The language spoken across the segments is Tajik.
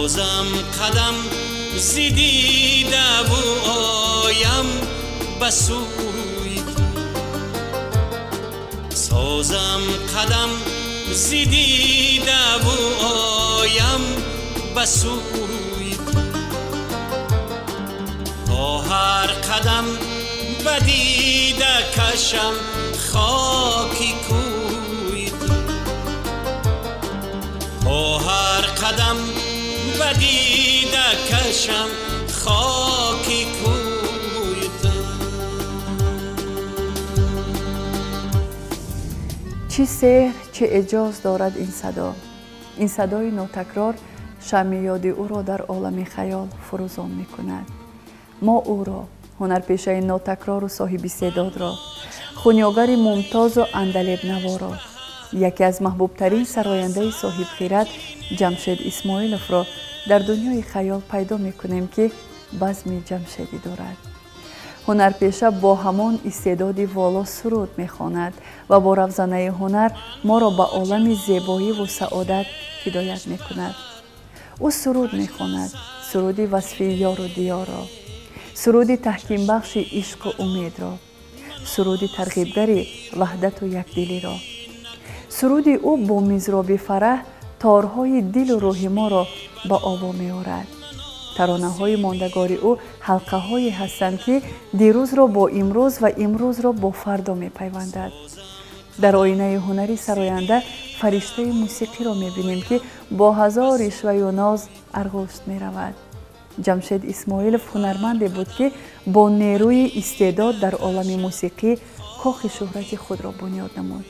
Созам қадам зи дидаву оям ба сӯи ту. Созам қадам зи дидаву оям ба сӯи ту. То ҳар қадам ба дида кашам хоки кӯи ту. То ҳар қадам ба дида кашам хоки кӯи ту. Чӣ сеҳр, чӣ эъҷоз дорад ин садо. Ин садои нотакрор шамъи ёди ӯро дар олами хаёл фурӯзон мекунад. Мо ӯро, ҳунарпешаи нотакрору соҳиби истеъдодро, хунёгари мумтозу андалебнаворо, яке аз маҳбубтарин сарояндаи соҳибхират Ҷамшед Исмоиловро дар дунёи хаёл пайдо мекунем, ки базми ҷамшедӣ дорад. Ҳунарпеша бо ҳамон истеъдоди воло суруд мехонад ва бо равзанаи ҳунар моро ба олами зебоиву саодат ҳидоят мекунад. Ӯ суруд мехонад, суруди васфии ёру диёрро, суруди таҳкимбахши ишқу умедро, суруди тарғибгари ваҳдату якдилиро. Суруди ӯ бо мизроби фараҳ торҳои дилу рӯҳи моро ба ово меорад. Таронаҳои мондагори ӯ ҳалқаҳое ҳастанд, ки дирӯзро бо имрӯз ва имрӯзро бо фардо мепайвандад. Дар оинаи ҳунари сароянда фариштаи мусиқиро мебинем, ки бо ҳазор ишваю ноз арғушт меравад. Ҷамшед Исмоилов ҳунарманде буд, ки бо нерӯи истеъдод дар олами мусиқӣ кохи шӯҳрати худро бунёд намуд.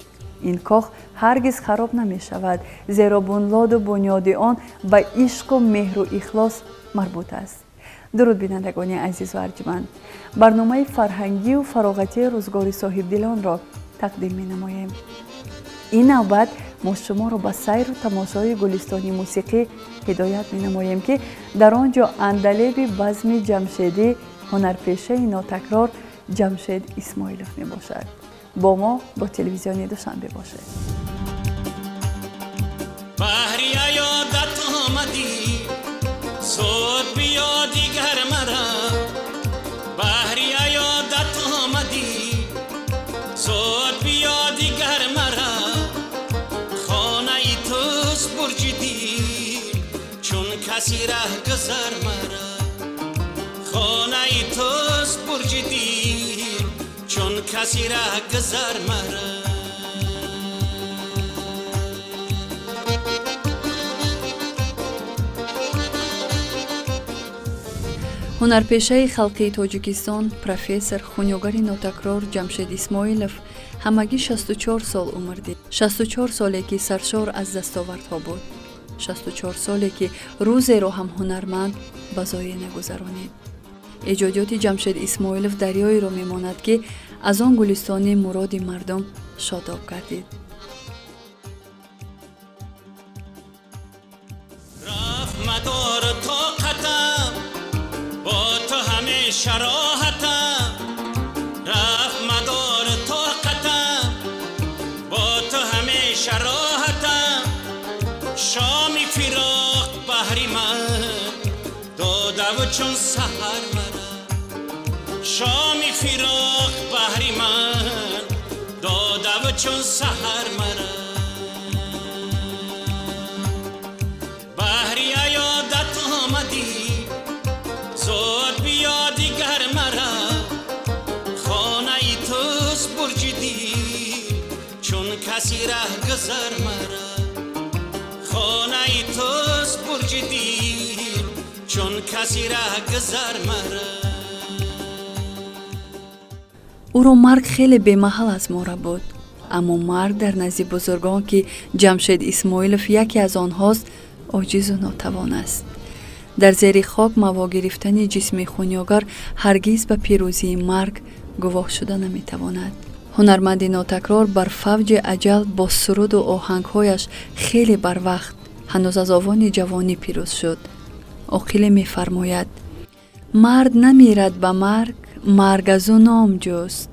Ин кох ҳаргиз хароб намешавад, зеро бунлоду бунёди он ба ишқу меҳру ихлос марбут аст. Дуруд, бинандагони азизу арҷманд, барномаи фарҳангию фароғатии рӯзгори соҳибдилонро тақдим менамоем. Ин навбат мо шуморо ба сайру тамошои гулистони мусиқӣ ҳидоят менамоем, ки дар он ҷо андалеби базми ҷамшедӣ, ҳунарпешаи нотакрор Ҷамшед Исмоилов мебошад. Бо мо бо телевизиони Душанбе бошед. Баҳри аёдат омадӣ, зуд биё дигар мара. Баҳри аёдат омадӣ, зуд биё дигар мара. Хонаи туст бурҷи дил, чун каси раҳгузар мара. Хонаи туст бурҷи дил, чун каси раҳгузар мара. Ҳунарпешаи халқии Тоҷикистон, профессор, хунёгари нотакрор Ҷамшед Исмоилов ҳамагӣ 64 сол умр дид. 64 соле, ки саршор аз дастовардҳо буд. 64 соле, ки рӯзеро ҳам ҳунарманд ба зоеъ нагузаронид. Эҷодиёти Ҷамшед Исмоилов дарёеро мемонад, ки аз он гулистони муроди мардум шодоб гардид. Рафт мадор тоқатам, бо ту ҳамеша роҳатам. Рафт мадор тоқатам, бо ту ҳамеша роҳатам. Шоми фироқ баҳри ман додаву чун саҳар мара. Шоми фироқ баҳри ман додаву чун саҳар мара. Баҳри аёдат омадӣ, зуд биё дигар мара. Хонаи туст бурҷи дил, чун каси раҳгузар мара. Хонаи туст бурҷи дил, чун каси раҳгузар мара. Ӯро марг хеле бемаҳал аз мо буд, аммо марг дар назди бузургон, ки Ҷамшед Исмоилов яке аз онҳост, оҷизу нотавон аст. Дар зери хок маво гирифтани ҷисми хунёгар ҳаргиз ба пирӯзии марг гувоҳ шуда наметавонад. Ҳунарманди нотакрор бар фавҷи аҷал бо суруду оҳангҳояш хеле барвақт, ҳанӯз аз овони ҷавонӣ пирӯз шуд. Оқиле мефармояд: мард намирад ба марг, марг аз ӯ ном ҷуст.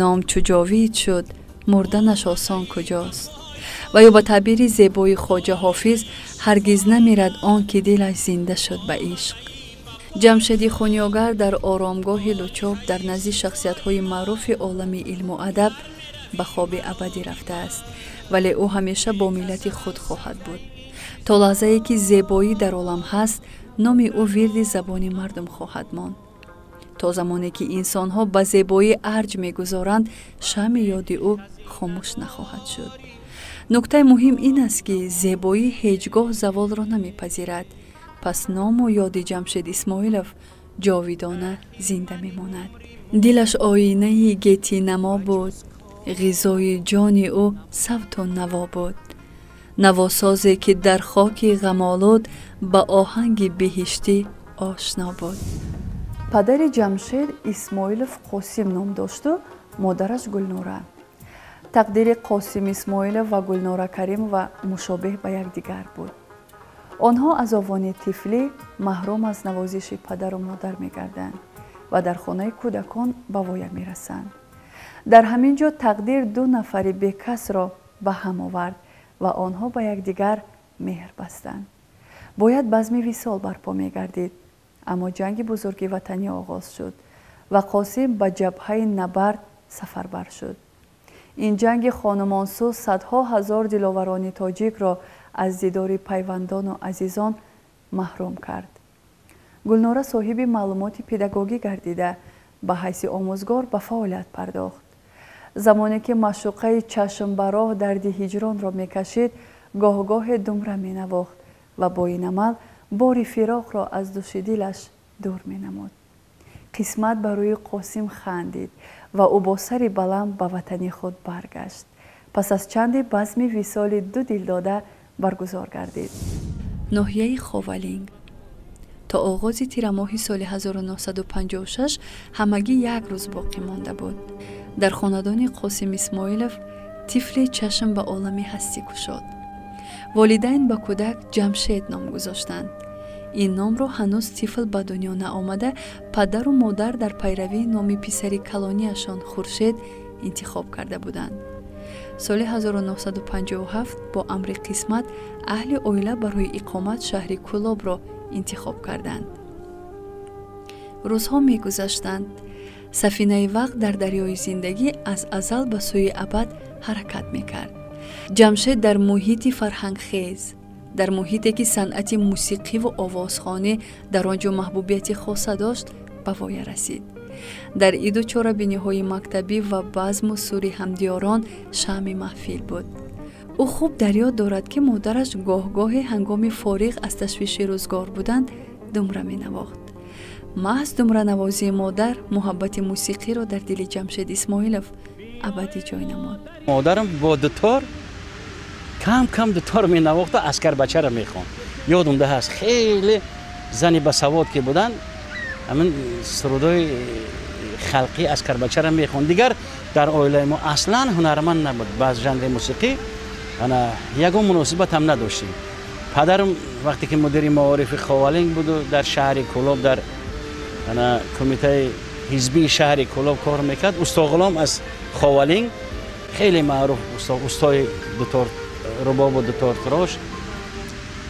Ном чу ҷовид шуд, мурданаш осон куҷост. Ва ё ба таъбири зебои Хоҷа Ҳофиз, ҳаргиз намирад он ки дилаш зинда шуд ба ишқ. Ҷамшеди Хунёгар дар оромгоҳи Лучоб дар назди шахсиятҳои маъруфи олами илму адаб ба хоби абадӣ рафтааст, вале ӯ ҳамеша бо миллати худ хоҳад буд. То лаҳзае ки зебоӣ дар олам ҳаст, номи ӯ вирди забони мардум хоҳад монд. То замоне ки инсонҳо ба зебоӣ арҷ мегузоранд, шамъи ёди ӯ хомӯш нахоҳад шуд. Нуктаи муҳим ин аст, ки зебоӣ ҳеҷ гоҳ заволро намепазирад. Пас ному ёди Ҷамшед Исмоилов ҷовидона зинда мемонад. Дилаш оинаи гетинамо буд, ғизои ҷони ӯ савту наво буд. Навосозе ки дар хоки ғамолуд ба оҳанги беҳиштӣ ошно буд. Падари Ҷамшед Исмоилов Қосим ном дошту модараш Гулнора. Тақдири Қосим Исмоилов ва Гулнора Каримова мушобеҳ ба якдигар буд. Онҳо аз овони тифлӣ маҳрум аз навозиши падару модар мегарданд ва дар хонаи кӯдакон ба воя мерасанд. Дар ҳамин ҷо тақдир ду нафари бекасро ба ҳам овард ва онҳо ба якдигар меҳр бастанд. Бояд базми висол барпо мегардид, аммо ҷанги бузурги ватанӣ оғоз шуд ва Қосим ба ҷабҳаи набард сафарбар шуд. Ин ҷанги хонумонсӯз садҳо ҳазор диловарони тоҷикро аз дидори пайвандону азизон маҳрум кард. Гулнора соҳиби маълумоти педагогӣ гардида, ба ҳайси омӯзгор ба фаъолият пардохт. Замоне ки маъшуқаи чашм ба роҳ дарди ҳиҷронро мекашид, гоҳ-гоҳе думра менавохт ва бо ин амал бори фироқро аз души дилаш дур менамуд. Қисмат ба рӯи Қосим хандид ва ӯ бо сари баланд ба ватани худ баргашт. Пас аз чанде базми висоли ду дилдода баргузор гардид. Ноҳияи Ховалинг. То оғози тирамоҳи соли 1956 ҳамагӣ як рӯз боқӣ монда буд. Дар хонадони Қосим Исмоилов тифле чашм ба олами ҳастӣ кушод. Волидайн ба кӯдак Ҷамшед ном гузоштанд. Ин номро ҳанӯз тифл ба дунё наомада, падару модар дар пайравии номи писари калониашон Хуршед интихоб карда буданд. Соли 1957 бо амри қисмат аҳли оила барои иқомат шаҳри Кӯлобро интихоб карданд. Рӯзҳо мегузаштанд. Сафинаи вақт дар дарёи зиндагӣ аз азал ба сӯи абад ҳаракат мекард. Ҷамшед дар муҳити фарҳангхез, дар муҳите ки санъати мусиқиву овозхонӣ дар он ҷо маҳбубияти хоса дошт, ба воя расид. Дар иду чорабиниҳои мактабӣ ва базму сури ҳамдиёрон шамъи маҳфил буд. Ӯ хуб дар ёд дорад, ки модараш гоҳ-гоҳе ҳангоми фориғ аз ташвиши рӯзгор буданд думра менавохт. Маҳз думранавозии модар муҳаббати мусиқиро дар дили Ҷамшед Исмоилов абадӣ ҷой намуд. Модарам бо дутор кам-кам дутор менавохту аскарбачаро мехонд. Ёдумда ҳаст, хеле зани басавод ки буданд, ҳамин сурудҳои халқӣ аскарбачаро мехонд. Дигар дар оилаи мо аслан ҳунарманд набуд ба жанри мусиқӣ, ана ягон муносибат ҳам надоштем. Падарам вақте ки мудири маорифи Ховалинг буду дар шаҳри Кӯлоб дар ана кумитаи ҳизбии шаҳри Кӯлоб кор мекард, Устоғулом аз Ховалинг хеле маъруф устои дутор, рубобу дутортирош,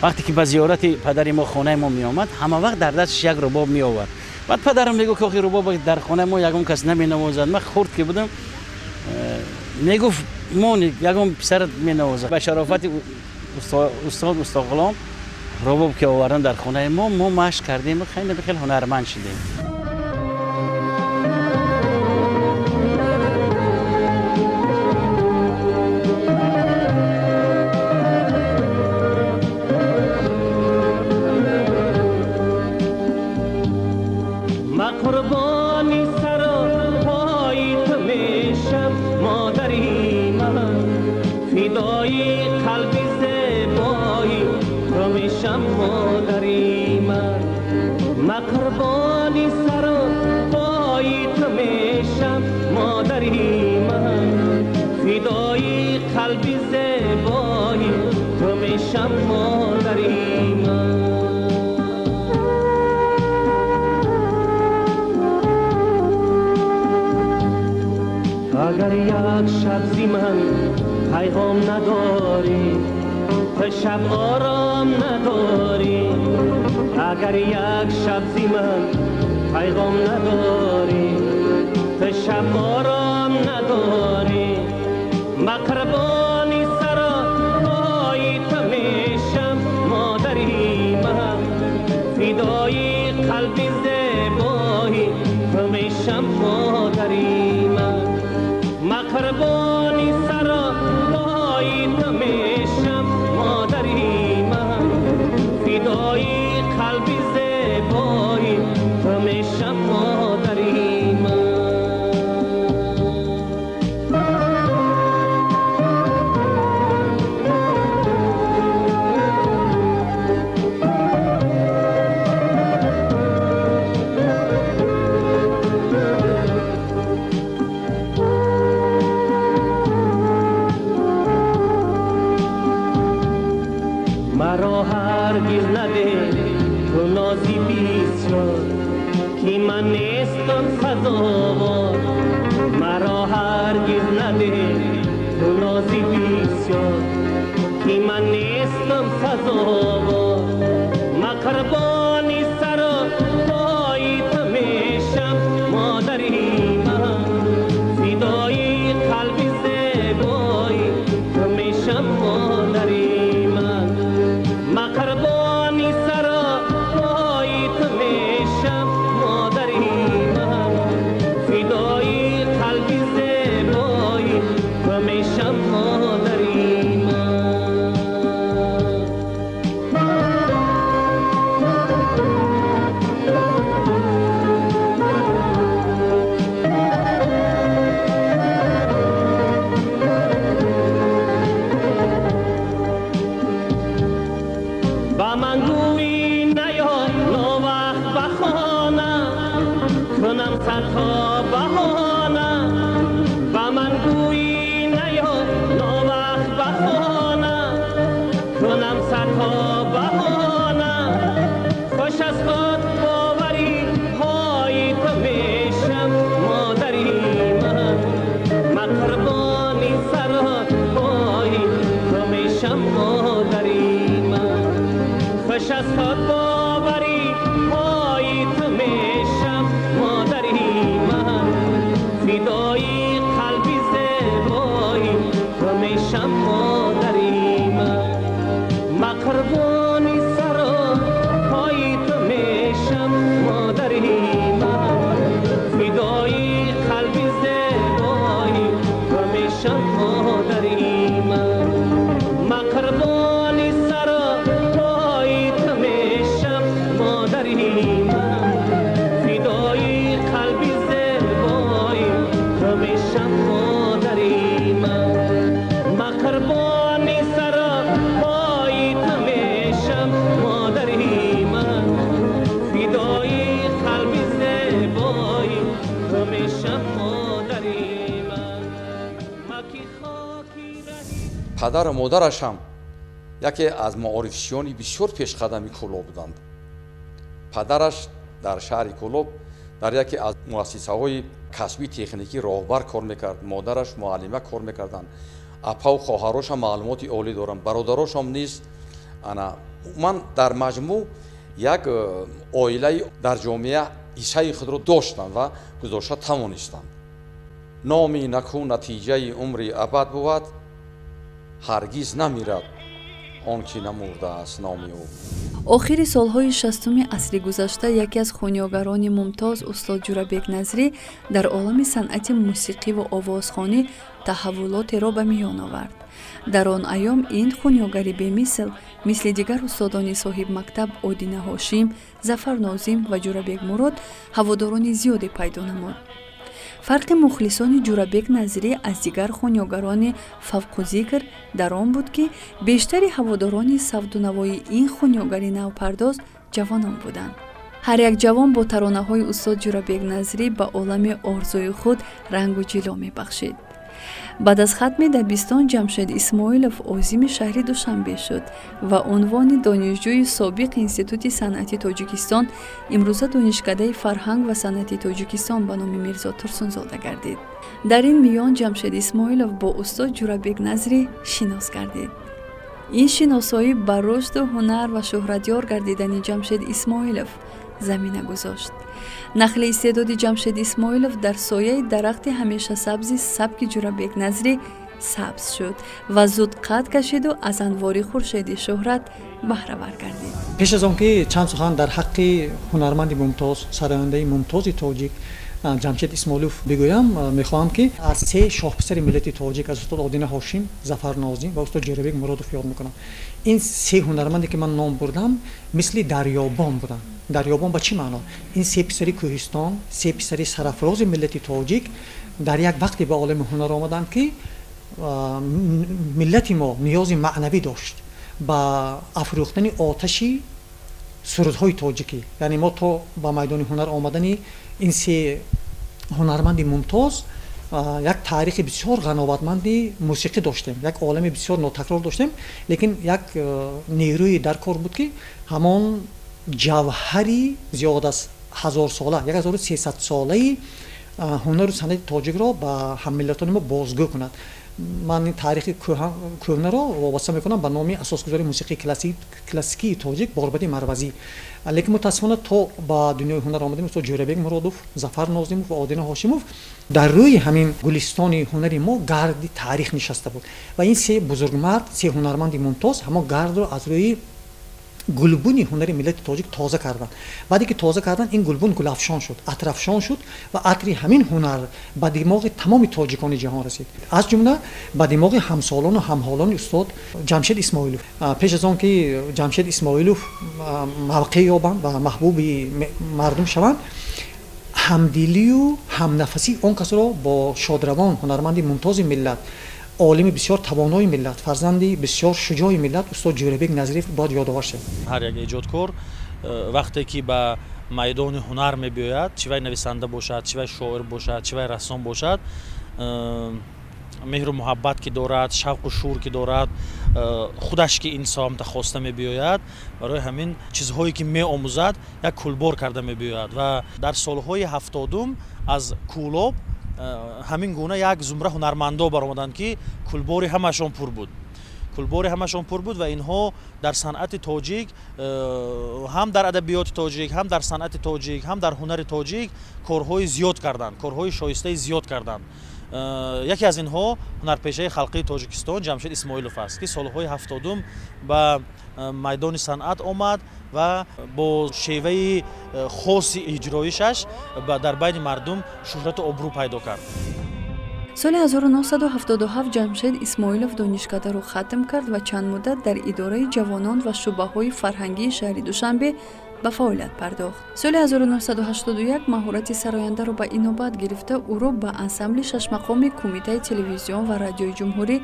вақте ки ба зиёрати падари мо хонаи мо меомад, ҳама вақт дар дасташ як рубоб меовард. Баъд падарам мегуфт, ки охи рубоб дар хонаи мо ягон кас наменавозад. Ман хурд ки будам, мегуфт мо ягон писарат менавозад. Ба шарофати устод Устоғулом рубоб ки овардан дар хонаи мо, мо машқ кардем ва хеле хеле ҳунарманд шудем. Агар як шаб зи ман پیغام نداری، تو شب آرام نداری. اگر یک شب زی من پیغام نداری، تو شب آرام نداری. مقربانی سرا پای تو میشم مادری من، فدای قلب زیبایی تو میشم مادری من. مقربانی سرا پای تو میشم مادری من، فدای قلب زیبایی تو میشم مادری من. مرا هرگز نده تو نازی بسیار که من نیستم سزاوار. مرا هرگز نده تو نازی بسیار که من نیستم سزاوار. مقربانی سر پای تو میشم مادری من، فدای قلب زیبایی تو میشم مادری من. مقربانی سر پای تو میشم مادری من، فدای قلب زیبایی تو میشم مادری من. با من گویی نیا نووقت بخانه کنم صدها بهانه. با من گویی نیا نووقت بخانه کنم صدها بهانه. خوش از خود باوری های تو میشم مادری من، مقربانی سر پای تو میشم مادری من. خوش از خود باوری پای تو میشم مادری من، فدای قلب زیبایی تو میشم مادری من. مقربانی سر پای تو میشم مادری من، فدای قلب زیبایی تو میشم مادری من. مقربانی سر پای تو میشم مادری من، فدای قلب زیبایی تو میشم مادری من. مقربانی سر پای تو میشم مادری من، فدای قلب زیبایی تو میشم مادری من. مکی خاکی رهی. падару модарашам яке аз маорифчиёни бисёр пешқадами Кӯлоб буданд. Падараш дар шаҳри Кӯлоб дар яке аз муассисаҳои касбии техникӣ роҳбар кор мекард, модараш муаллима кор мекарданд. Апаву хоҳарошам маълумоти олӣ доранд, бародарошам низ. Ана ман дар маҷмӯъ як оилаи дар ҷомеа ҳиссаи худро доштанд ва гузошта тавонистанд. Номи наку натиҷаи умри абад бувад, ҳаргиз намирад он ки намурдааст номи ӯ. Охири солҳои 60-уми асри гузашта яке аз хунёгарони мумтоз устод Ҷурабек Назрӣ дар олами санъати мусиқӣ ва овозхонӣ таҳаввулотеро ба миён овард. Дар он айём ин хунёгари бемисл, мисли дигар устодони соҳибмактаб Одина Ҳошим, Зафар Нозим ва Ҷурабек Мурод ҳаводорони зиёде пайдо намуд. Фарқи мухлисони Ҷурабек Назрӣ аз дигар хунёгарони фавқузикр дар он буд, ки бештари ҳаводорони савдунавои ин хунёгари навпардоз ҷавонон буданд. Ҳар як ҷавон бо таронаҳои устод Ҷурабек Назрӣ ба олами орзуи худ рангу ҷило мебахшид. Баъд аз хатми дабистон Ҷамшед Исмоилов озими шаҳри Душанбе шуд ва унвони донишҷӯи собиқи Институти санъати Тоҷикистон, имрӯза Донишкадаи фарҳанг ва санъати Тоҷикистон ба номи Мирзо Турсунзода гардид. Дар ин миён Ҷамшед Исмоилов бо устод Ҷурабек Назрӣ шинос гардид. Ин шиносоӣ ба рушду ҳунар ва шӯҳратёр гардидани Ҷамшед Исмоилов замина гузошт. Нахли истеъдоди Ҷамшед Исмоилов дар сояи дарахти ҳамешасабзи сабки Ҷурабек Назрӣ сабз шуд ва зуд қад кашиду аз анвори хуршеди шӯҳрат баҳравар гардид. Пеш аз он ки чанд сухан дар ҳаққи ҳунарманди мумтоз, сарояндаи мумтози тоҷик Ҷамшед Исмоилов бигӯям, мехоҳам ки аз се шоҳписари миллати тоҷик, аз устод Одина Ҳошим, Зафар Нозим ва устод Ҷӯрабек Муродов ёд мекунам. Ин се ҳунарманде ки ман ном бурдам, мисли дарёбон буданд. Дарёбон ба чӣ маъно? Ин се писари кӯҳистон, се писари сарафрози миллати тоҷик дар як вақте ба олами ҳунар омаданд, ки миллати мо ниёзи маънавӣ дошт ба афрӯхтани оташи сурудҳои тоҷикӣ. Яъне мо то ба майдони ҳунар омадани ин се ҳунарманди мумтоз як таърихи бисёр ғановатманди мусиқӣ доштем, як олами бисёр нотакрор доштем, лекин як нерӯи дар кор буд, ки ҳамон ҷавҳари зиёд аз ҳазорсола, 1300-солаи ҳунару санъати тоҷикро ба ҳаммиллатони мо бозгӯ кунад. Ман ин таърихи кӯҳнаро вобаста мекунам ба номи асосгузори мусиқии классикии тоҷик Борбади Марвазӣ. Лекин мутаассифона то ба дунёи ҳунар омадем, устод Ҷӯрабек Муродов, Зафар Нозимов ва Одина Ҳошимов дар рӯи ҳамин гулистони ҳунари мо гарди таърих нишаста буд ва ин се бузургмард, се ҳунарманди мумтоз ҳамон гардро аз рӯи гулбуни ҳунари миллати тоҷик тоза карданд. Баъде ки тоза карданд, ин гулбун гулафшон шуд, атрафшон шуд ва атри ҳамин ҳунар ба димоғи тамоми тоҷикони ҷаҳон расид, аз ҷумла ба димоғи ҳамсолону ҳамҳолони устод Ҷамшед Исмоилов. Пеш аз он ки Ҷамшед Исмоилов мавқеъ ёбанд ва маҳбуби мардум шаванд, ҳамдилию ҳамнафасии он касро бо шодравон ҳунарманди мумтози миллат, олими бисёр тавонои миллат, фарзанди бисёр шуҷои миллат устод Ҷӯрабек Назриев бояд ёдовар шавад. Ҳар як эҷодкор вақте ки ба майдони ҳунар мебиёяд, чӣ вай нависанда бошад, чӣ вай шоир бошад, чӣ вай рассом бошад, меҳру муҳаббат ки дорад, шавқу шӯр ки дорад, худаш ки ин самта хоста мебиёяд, барои ҳамин чизҳое ки меомӯзад, як кулбор карда мебиёяд. Ва дар солҳои 70-ум аз Кӯлоб ҳамин гуна як зумра ҳунармандо баромаданд, ки кулбори ҳамашон пур буд, кулбори ҳамашон пур буд ва инҳо дар санъати тоҷик, ҳам дар адабиёти тоҷик, ҳам дар санъати тоҷик, ҳам дар ҳунари тоҷик корҳои зиёд карданд, корҳои шоистаи зиёд карданд. Яке аз инҳо ҳунарпешаи халқии Тоҷикистон Ҷамшед Исмоилов аст, ки солҳои 70-ум ба майдони санъат омад ва бо шеваи хоси иҷроишаш дар байни мардум шӯҳрату обрӯ пайдо кард. Соли 1977 Ҷамшед Исмоилов донишкадаро хатм кард ва чанд муддат дар идораи ҷавонон ва шӯъбаҳои фарҳангии шаҳри Душанбе ба фаъолият пардохт. Соли 1981 маҳорати сарояндаро ба инобат гирифта, ӯро ба ансамбли шашмақоми Кумитаи телевизион ва радиои ҷумҳурӣ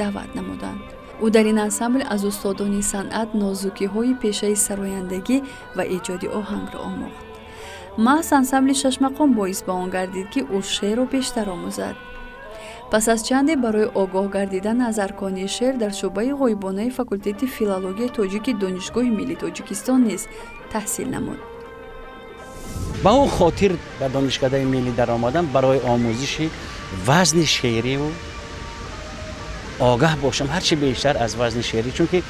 даъват намуданд. Ӯ дар ин ансамбл аз устодони санъат нозукиҳои пешаи сарояндагӣ ва эҷоди оҳангро омӯхт. Маҳз ансамбли шашмақом боис ба он гардид, ки ӯ шеърро бештар омӯзад. Пас аз чанде барои огоҳ гардидан аз аркони шеър дар шӯъбаи ғоибонаи факултети филологияи тоҷики Донишгоҳи миллии Тоҷикистон низ таҳсил намуд. Ба он хотир ба Донишкадаи миллӣ даромадам, барои омӯзиши вазни шеъриву огаҳ бошам ҳарчи бештар аз вазни шеърӣ, чунки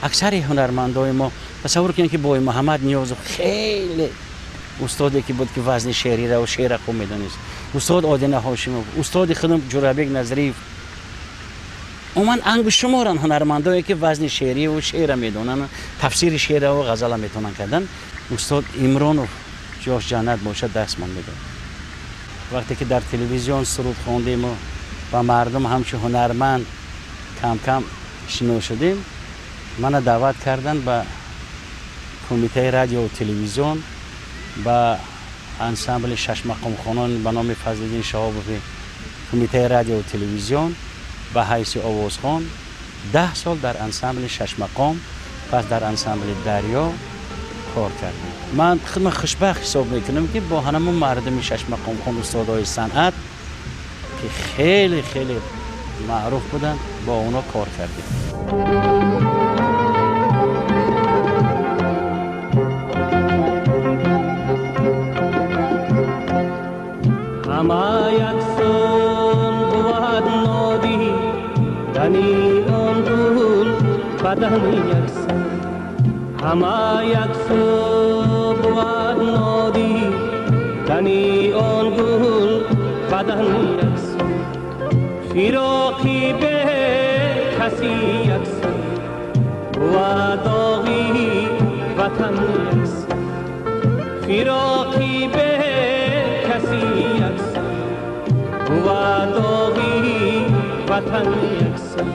аксари ҳунармандои мо, тасаввур кунед, ки Бой Муҳаммад Ниёзов хеле устоде ки буд, ки вазни шеърира шеъра хуб медонист, устод Одина Ҳошимов, устоди худам Ҷурабек Назриев, умуман ангуштшуморанд ҳунармандое, ки вазни шеъриву шеъра медонанд, тафсири шеъраву ғазала метавонанд кардан. Устод Имронов, ҷош ҷаннат бошад, дастмон медод. Вақте ки дар телевизион суруд хондему ба мардум ҳамчун ҳунарманд кам-кам шинос шудем, мана даъват карданд ба Кумитаи радиову телевизион, ба ансамбли шашмақомхонон ба номи Фазлиддин Шаҳобови Кумитаи радиову телевизион ба ҳайси овозхон. 10 сол дар ансамбли шашмақом, пас дар ансамбли Дарё кор кардем. Ман худма хушбахт ҳисоб мекунам, ки бо ҳамон мардуми шашмақомхон, устодҳои санъат, ки хеле хеле Маъруф буданд, бо онҳо кор кардем. Ҳама яксон бувад нодидани он гул бадан яксон, ҳама яксон бувад нодидани он гул бадан яксон, фироқи бе каси яксон бувад доғи ватан яксон, фироқи бе каси яксон бувад доғи ватан яксон.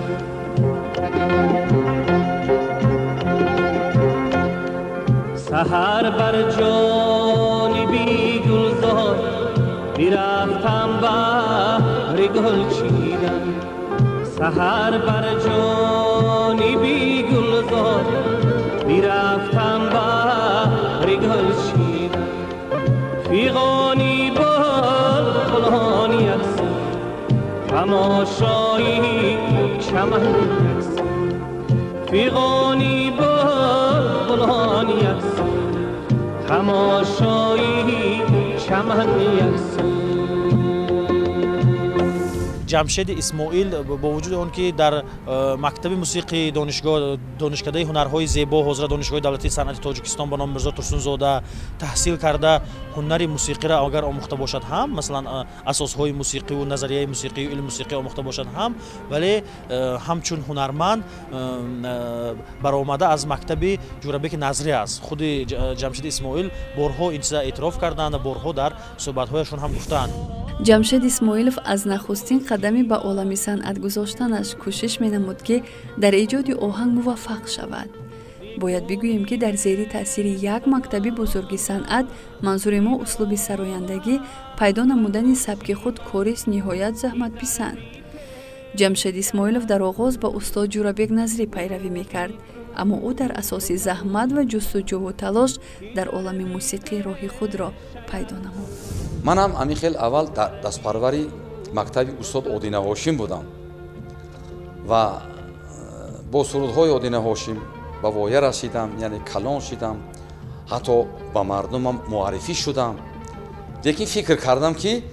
Саҳар бар ҷониби гулзор бирафтам баҳри гул чидан, саҳар бар ҷониби гулзор бирафтам баҳри гул чидан, фиғони булбулон яксон, тамошои чаман яксон, фиғони булбулон яксон, тамошои чаман яксон. Ҷамшеди Исмоил бо вуҷуди он ки дар мактаби мусиқии донишкадаи ҳунарҳои зебо, ҳозира Донишгоҳи давлатии санъати Тоҷикистон ба номи Мирзо Турсунзода таҳсил карда, ҳунари мусиқиро агар омӯхта бошад ҳам, масалан асосҳои мусиқиву назарияи мусиқию илми мусиқӣ омӯхта бошад ҳам, вале ҳамчун ҳунарманд баромада аз мактаби Ҷӯрабеки Назрӣ аст. Худи Ҷамшеди Исмоил борҳо ин чиза эътироф карданд ва борҳо дар суҳбатҳояшон ҳам гуфтаанд. Ҷамшед Исмоилов аз нахустин қадами ба олами санъат гузоштанаш кӯшиш менамуд, ки дар эҷоди оҳанг муваффақ шавад. Бояд бигӯем, ки дар зери таъсири як мактаби бузурги санъат, манзури мо услуби сарояндагӣ, пайдо намудани сабки худ корист ниҳоят заҳматписанд. Ҷамшед Исмоилов дар оғоз ба устод Ҷӯрабек Назрӣ пайравӣ мекард, аммо ӯ дар асоси заҳмат ва ҷустуҷӯву талош дар олами мусиқӣ роҳи худро пайдо намуд. Манам ҳамин хел аввал дастпарвари мактаби устод Одина Ҳошим будам ва бо сурудҳои Одина Ҳошим ба воя расидам, яъне калон шидам, ҳатто ба мардумам муаррифӣ шудам. Лекин фикр кардам, ки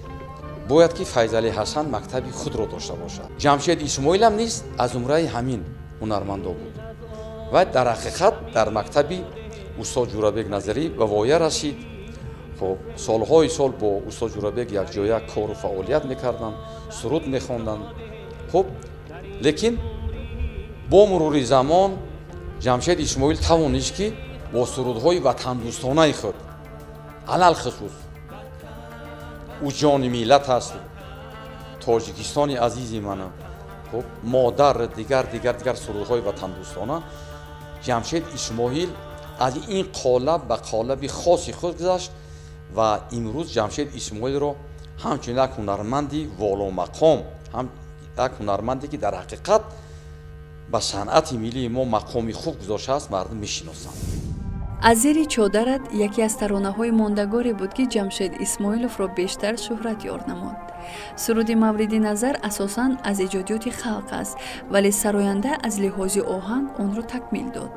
бояд ки Файзали Ҳасан мактаби худро дошта бошад. Ҷамшед Исмоилам низ аз зумраи ҳамин ҳунармандо буд ва дар ҳақиқат дар мактаби устод Ҷӯрабек Назарӣ ба воя расид. Хоб, солҳои сол бо устод Ҷӯрабек якҷоя кору фаъолият мекарданд, суруд мехонданд. Хуб, лекин бо мурури замон Ҷамшед Исмоил тавонист, ки бо сурудҳои ватандӯстонаи худ, алалхусус ӯ ҷони миллат аст, Тоҷикистони азизи мана, хуб, модар, дигар дигар дигар сурудҳои ватандӯстона, Ҷамшед Исмоил аз ин қолаб ба қолаби хоси худ гузашт ва имрӯз Ҷамшед Исмоилро ҳамчун як ҳунарманди воломақом, ҳам як ҳунарманде ки дар ҳақиқат ба санъати миллии мо мақоми хуб гузоштааст, мардум мешиносанд. Аз зери чодарат яке аз таронаҳои мондагоре буд, ки Ҷамшед Исмоиловро бештар шӯҳрат ёр намуд. Суруди мавриди назар асосан аз эҷодиёти халқ аст, вале сароянда аз лиҳози оҳанг онро такмил дод.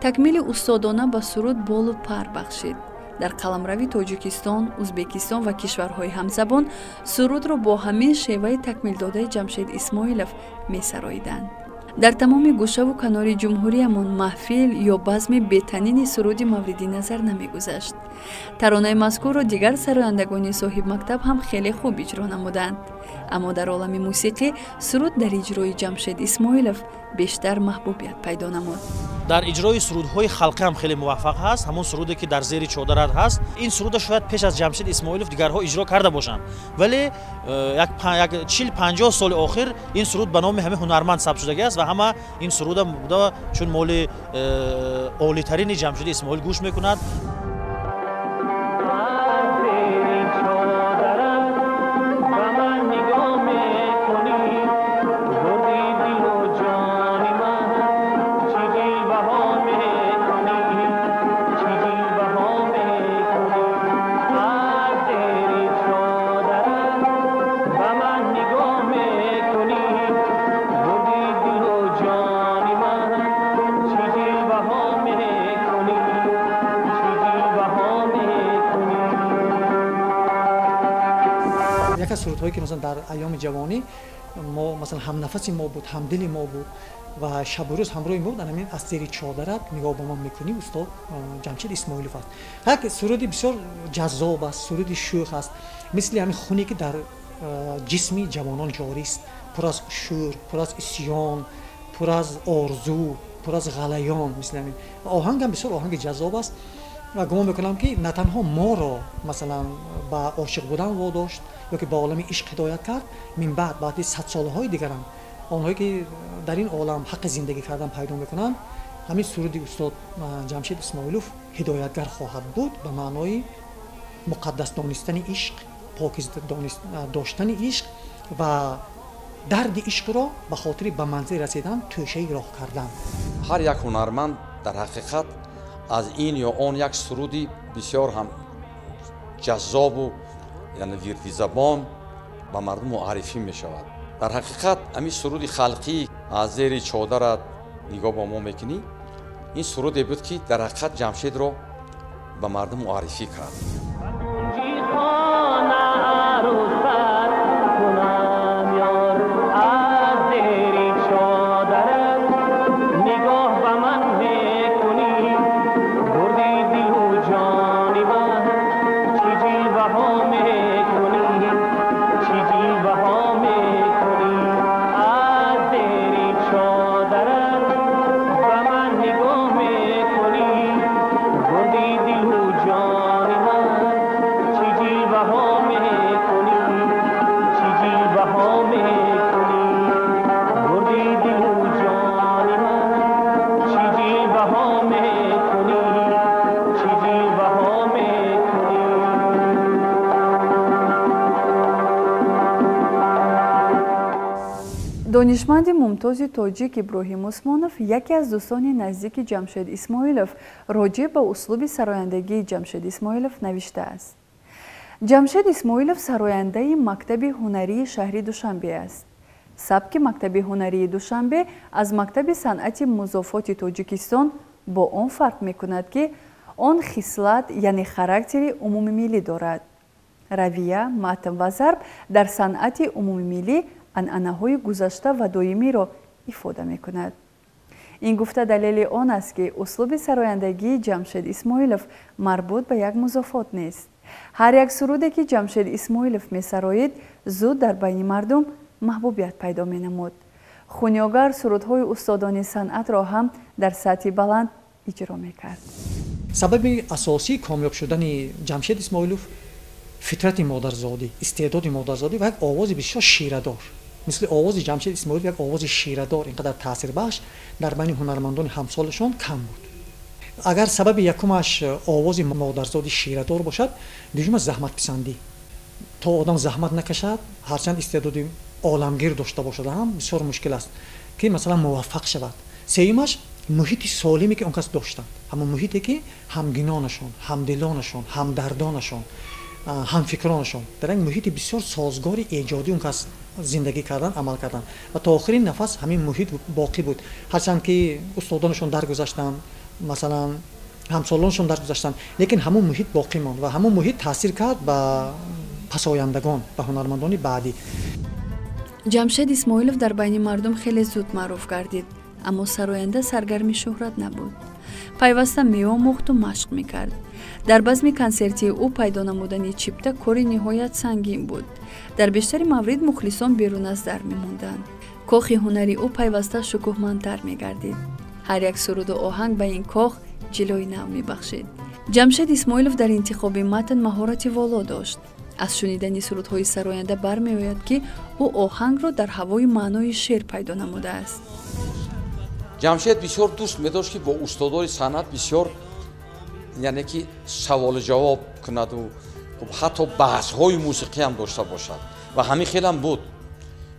Такмили устодона ба суруд болу пар бахшид. Дар қаламрави Тоҷикистон, Узбекистон ва кишварҳои ҳамзабон сурудро бо ҳамин шеваи такмилдодаи Ҷамшед Исмоилов месароиданд. Дар тамоми гӯшаву канори ҷумҳуриямон маҳфил ё базми бетанини суруди мавриди назар намегузашт. Таронаи мазкурро дигар сарояндагони соҳибмактаб ҳам хеле хуб иҷро намуданд. Аммо дар олами мусиқӣ суруд дар иҷрои Ҷамшед Исмоилов бештар маҳбубият пайдо намуд. Дар иҷрои сурудҳои халқӣ ҳам хеле муваффақ ҳаст. Ҳамон суруде ки дар зери чодарат ҳаст, ин суруда шояд пеш аз Ҷамшед Исмоилов дигарҳо иҷро карда бошанд, вале як 40-50 соли охир ин суруд ба номи ҳамин ҳунарманд сабт шудагӣ аст ва ҳама ин суруда буда чун моли олитарини Ҷамшеди Исмоил гӯш мекунад. Яке аз сурудҳое ки масалан дар айёми ҷавонӣ мо масалан ҳамнафаси мо буд, ҳамдили мо буд ва шабу рӯз ҳамроҳи мо буд, ҳамин аз зери чодарат нигоҳ ба ман мекунӣ устод Ҷамшед Исмоилов аст. Як суруди бисёр ҷаззоб аст, суруди шӯх аст, мисли ҳамин хуне ки дар ҷисми ҷавонон ҷорист, пур аз шӯр, пур аз исён, пур аз орзу, пур аз ғалаён, мисли ҳамин. Оҳангам бисёр оҳанги ҷаззоб аст ва гумон мекунам ки на танҳо моро масалан ба ошиқ будан водошт ё ки ба олами ишқ ҳидоят кард, мин баъд баъди садсолаҳои дигарам онҳое ки дар ин олам ҳаққи зиндагӣ кардан пайдо мекунанд, ҳамин суруди устод Ҷамшед Исмоилов ҳидоятгар хоҳад буд ба маънои муқаддас донистани ишқ, покиз доштани ишқ ва дарди ишқро ба хотири ба манзил расидан тӯшаи роҳ кардан. Ҳар як ҳунарманд дар ҳақиқат аз ин ё он як суруди бисёр ҳам ҷаззобу яъне вирдизабон ба мардум муаррифӣ мешавад. Дар ҳақиқат ҳамин суруди халқӣ аз зери чодарат нигоҳ ба мо мекунӣ, ин суруде буд ки дар ҳақиқат Ҷамшедро ба мардум муаррифӣ кард. Донишманди мумтози тоҷик Иброҳим Усмонов яке аз дӯстони наздики Ҷамшед Исмоилов роҷеъ ба услуби сарояндагии Ҷамшед Исмоилов навиштааст. Ҷамшед Исмоилов сарояндаи мактаби ҳунарии шаҳри Душанбе аст. Сабки мактаби ҳунарии Душанбе аз мактаби санъати музофоти Тоҷикистон бо он фарқ мекунад, ки он хислат, яъне характери умумимиллӣ дорад. Равия, матн ва зарб дар санъати умумимиллӣ анъанаҳои гузашта ва доимиро ифода мекунад. Ин гуфта далели он аст, ки услуби сарояндагии Ҷамшед Исмоилов марбут ба як музофот нест. Ҳар як суруде, ки Ҷамшед Исмоилов месароид, зуд дар байни мардум маҳбубият пайдо менамуд. Хунёгар сурудҳои устодони санъатро ҳам дар сатҳи баланд иҷро мекард. Сабаби асосии комёб шудани Ҷамшед Исмоилов фитрати модарзодӣ, истеъдоди модарзодӣ ва як овози бисёр ширадор. Мисли овози Ҷамшед Исмоилов як овози ширадор, ин қадар таъсирбахш дар байни ҳунармандони ҳамсолашон кам буд. Агар сабаби якумаш овози модарзоди ширадор бошад, дуюмаш заҳматписандӣ. То одам заҳмат накашад, ҳарчанд истеъдоди оламгир дошта бошад ҳам бисёр мушкил аст, ки масалан муваффақ шавад. Сеюмаш муҳити солиме, ки он кас доштанд, ҳамон муҳите, ки ҳамгинонашон, ҳамдилонашон, ҳамдардонашон, ҳамфикронашон дар як муҳити бисёр созгори эҷодӣ он кас зиндагӣ кардан, амал кардан ва то охирин нафас ҳамин муҳит боқӣ буд. Ҳарчанд ки устодонашон даргузаштанд, масалан ҳамсолонашон даргузаштанд, лекин ҳамон муҳит боқӣ монд ва ҳамон муҳит таъсир кард ба пасояндагон, ба ҳунармандони баъдӣ. Ҷамшед Исмоилов дар байни мардум хеле зуд маъруф гардид, аммо сароянда саргарми шӯҳрат набуд. Пайваста меомӯхту машқ мекард. Дар базми консертии ӯ пайдо намудани чипта кори ниҳоят сангин буд. Дар бештари маврид мухлисон берун аз дар мемонданд. Кохи ҳунари ӯ пайваста шукӯҳмандтар мегардид. Ҳар як суруду оҳанг ба ин кох ҷилои нав мебахшид. Ҷамшед Исмоилов дар интихоби матн маҳорати воло дошт. Аз шунидани сурудҳои сароянда бармеояд, ки ӯ оҳангро дар ҳавои маънои шеър пайдо намудааст. Ҷамшед бисёр дӯст медошт, ки бо устодони санъат бисёр, яъне ки саволу ҷавоб кунаду ҳатто баҳсҳои мусиқӣ ҳам дошта бошад ва ҳамин хелам буд.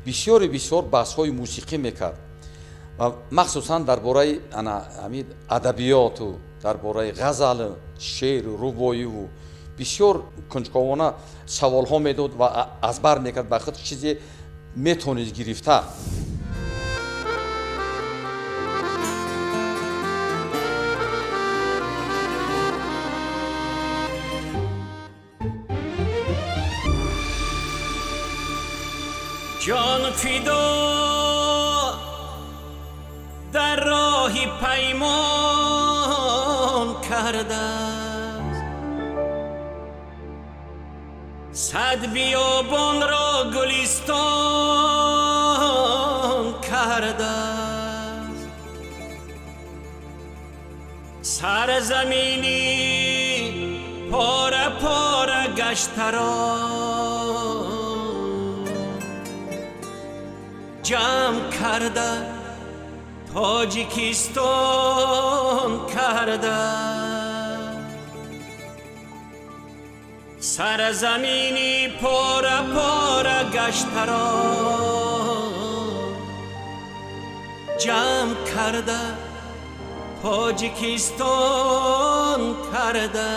Бисёре бисёр баҳсҳои мусиқӣ мекард ва махсусан дар бораи ҳамин адабиёту, дар бораи ғазалу, шеъру, рубоиву бисёр кунҷковона саволҳо медод ва аз бар мекард ба худ чизе метонист гирифта. Ҷон фидо дар роҳи паймон кардааст, сад биёбонро гулистон кардааст, сарзамини пора пора гаштаро ҷамъ карда Тоҷикистон карда, сарзамини пора пора гаштаро ҷамъ карда Тоҷикистон карда.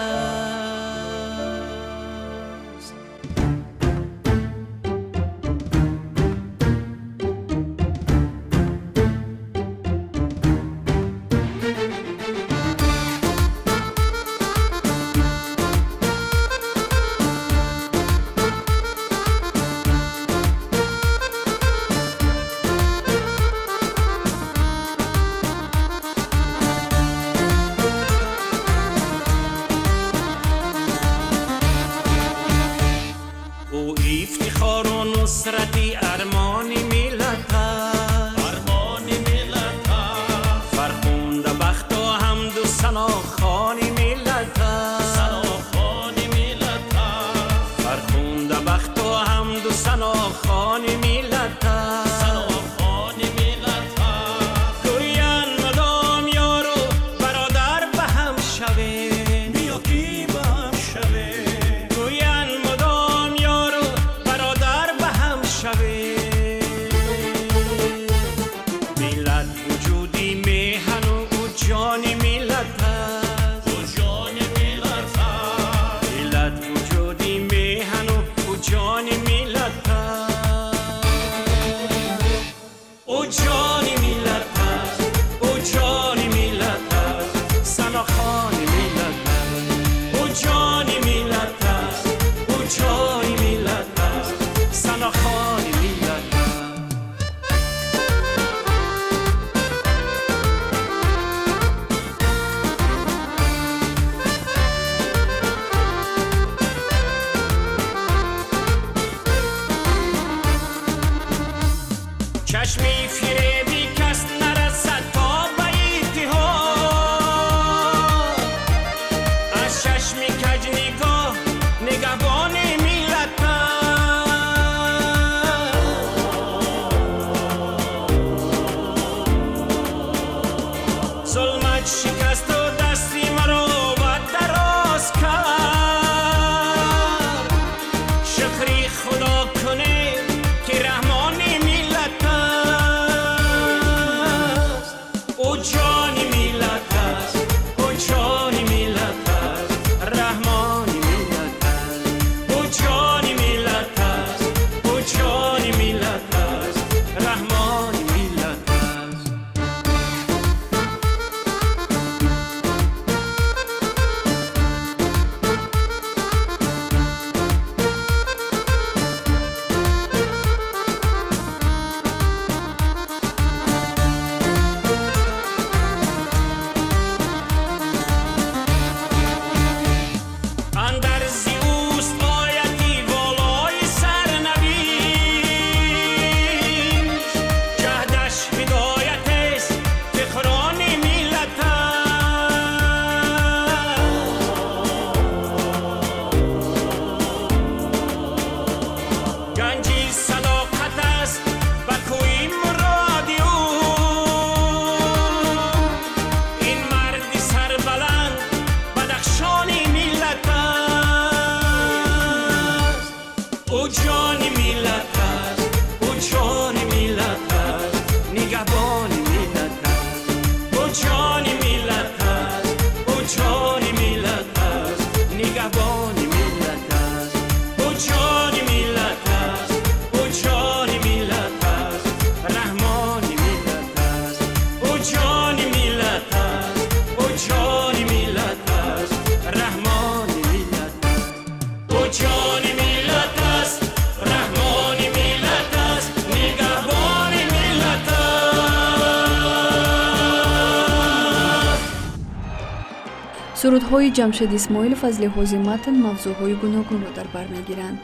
Сурудҳои Ҷамшед Исмоилов аз лиҳози матн мавзӯъҳои гуногунро дар бар мегиранд.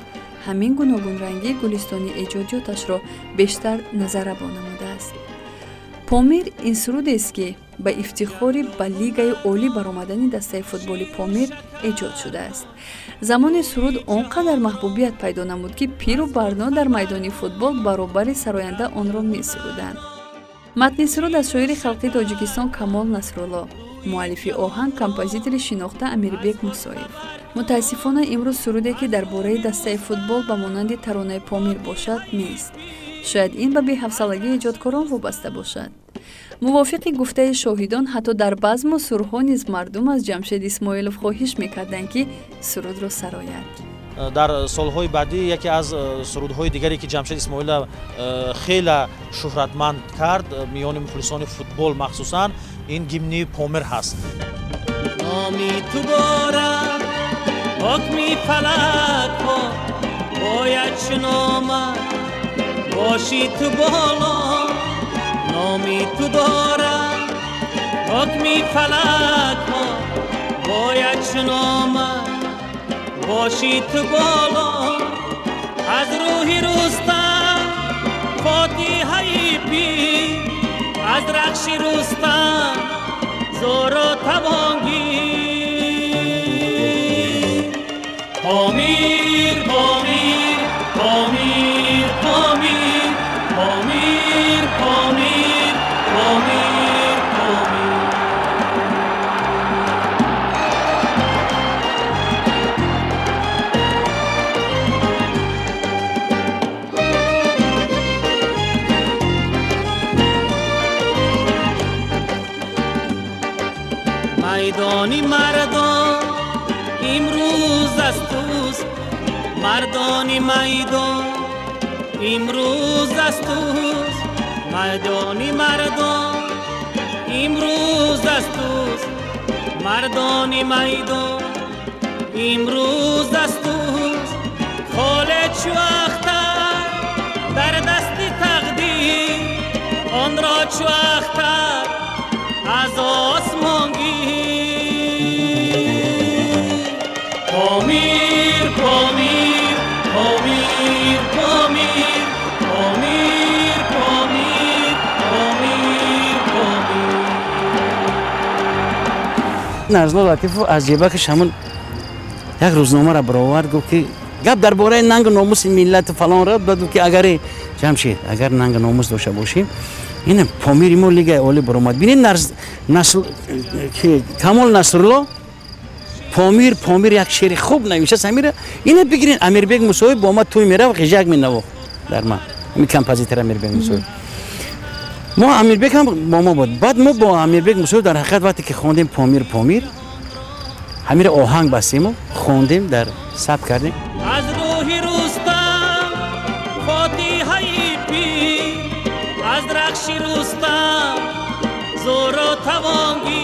Ҳамин гуногунрангӣ гулистони эҷодиёташро бештар назаррабо намудааст. Помир ин сурудест, ки ба ифтихори ба лигаи олӣ баромадани дастаи футболи Помир эҷод шудааст. Замоне суруд он қадар маҳбубият пайдо намуд, ки пиру барно дар майдони футбол баробари сароянда онро месуруданд. Матни суруд аз шоири халқии Тоҷикистон Камол Насрулло, муаллифи оҳанг композитори шинохта Амирбек Мусоев. Мутаассифона, имрӯз суруде, ки дар бораи дастаи футбол ба монанди таронаи Помир бошад, нест. Шояд ин ба беҳавсалагии эҷодкорон вобаста бошад. Мувофиқи гуфтаи шоҳидон, ҳатто дар базму сурҳо низ мардум аз Ҷамшед Исмоилов хоҳиш мекарданд, ки сурудро сарояд. Дар солҳои баъдӣ яке аз сурудҳои дигаре, ки Ҷамшед Исмоила хеле шӯҳратманд кард миёни мухлисони футбол махсусан, ин гимни Помир ҳаст. Номи ту дорад ҳукми фалакҳо, бояд шиномад боши ту боло. Номи ту дорад ҳукми фалакҳо, бояд шиномад боши ту боло. Аз рӯҳи Рустам фотиҳаи пир, аз рақши Рустам зору тавонгир. Помир, Помир, Помир, Помир, Помир, Помир, Помир, Помир. Майдони мардон имрӯз аз туст, мардони майдон имрӯз аз туст, майдони мардон имрӯз аз туст, мардони майдон имрӯз аз туст. Холе чу ахтар дар дасти тақдир, онро чу ахтар аз осмон гир. Помир, Помир, Помир, Помир, Помир, Помир, Помир, Помир. Нарзулло Латифов аз ҷебакаш ҳамон як рӯзномаро баровард, гуфт, ки гап дар бораи нангу номуси миллату фалон ра дод, ки агари Ҷамшед, агар нангу номус дошта бошем, ин Помири мо лигаи олӣ баромад. Бинед, насл Камол Насрулло Помир, Помир як шеъри хуб навиштааст. Ҳамира ина бигирен. Амирбек Мусоев бо ма тӯй меравад, ғижак менавохт дар ма, ҳамин композитор Амирбек Мусоев. Мо Амирбек ҳам бо мо буд. Баъд мо бо Амирбек Мусоев дар ҳақиқат вақте ки хондем Помир, Помир, ҳамира оҳанг бастему хондем, дар сабт кардем. Аз рӯҳи Рустам фотиҳаи пир, аз рақши Рустам зору тавонгир.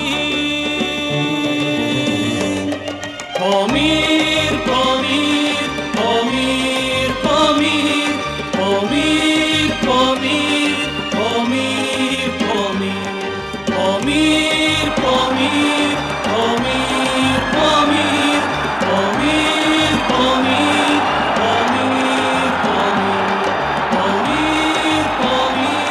Помир, Помир, Помир, Помир, Помир, Помир, Помир, Помир, Помир, Помир, Помир, Помир, Помир, Помир, Помир, Помир, Помир, Помир, Помир, Помир.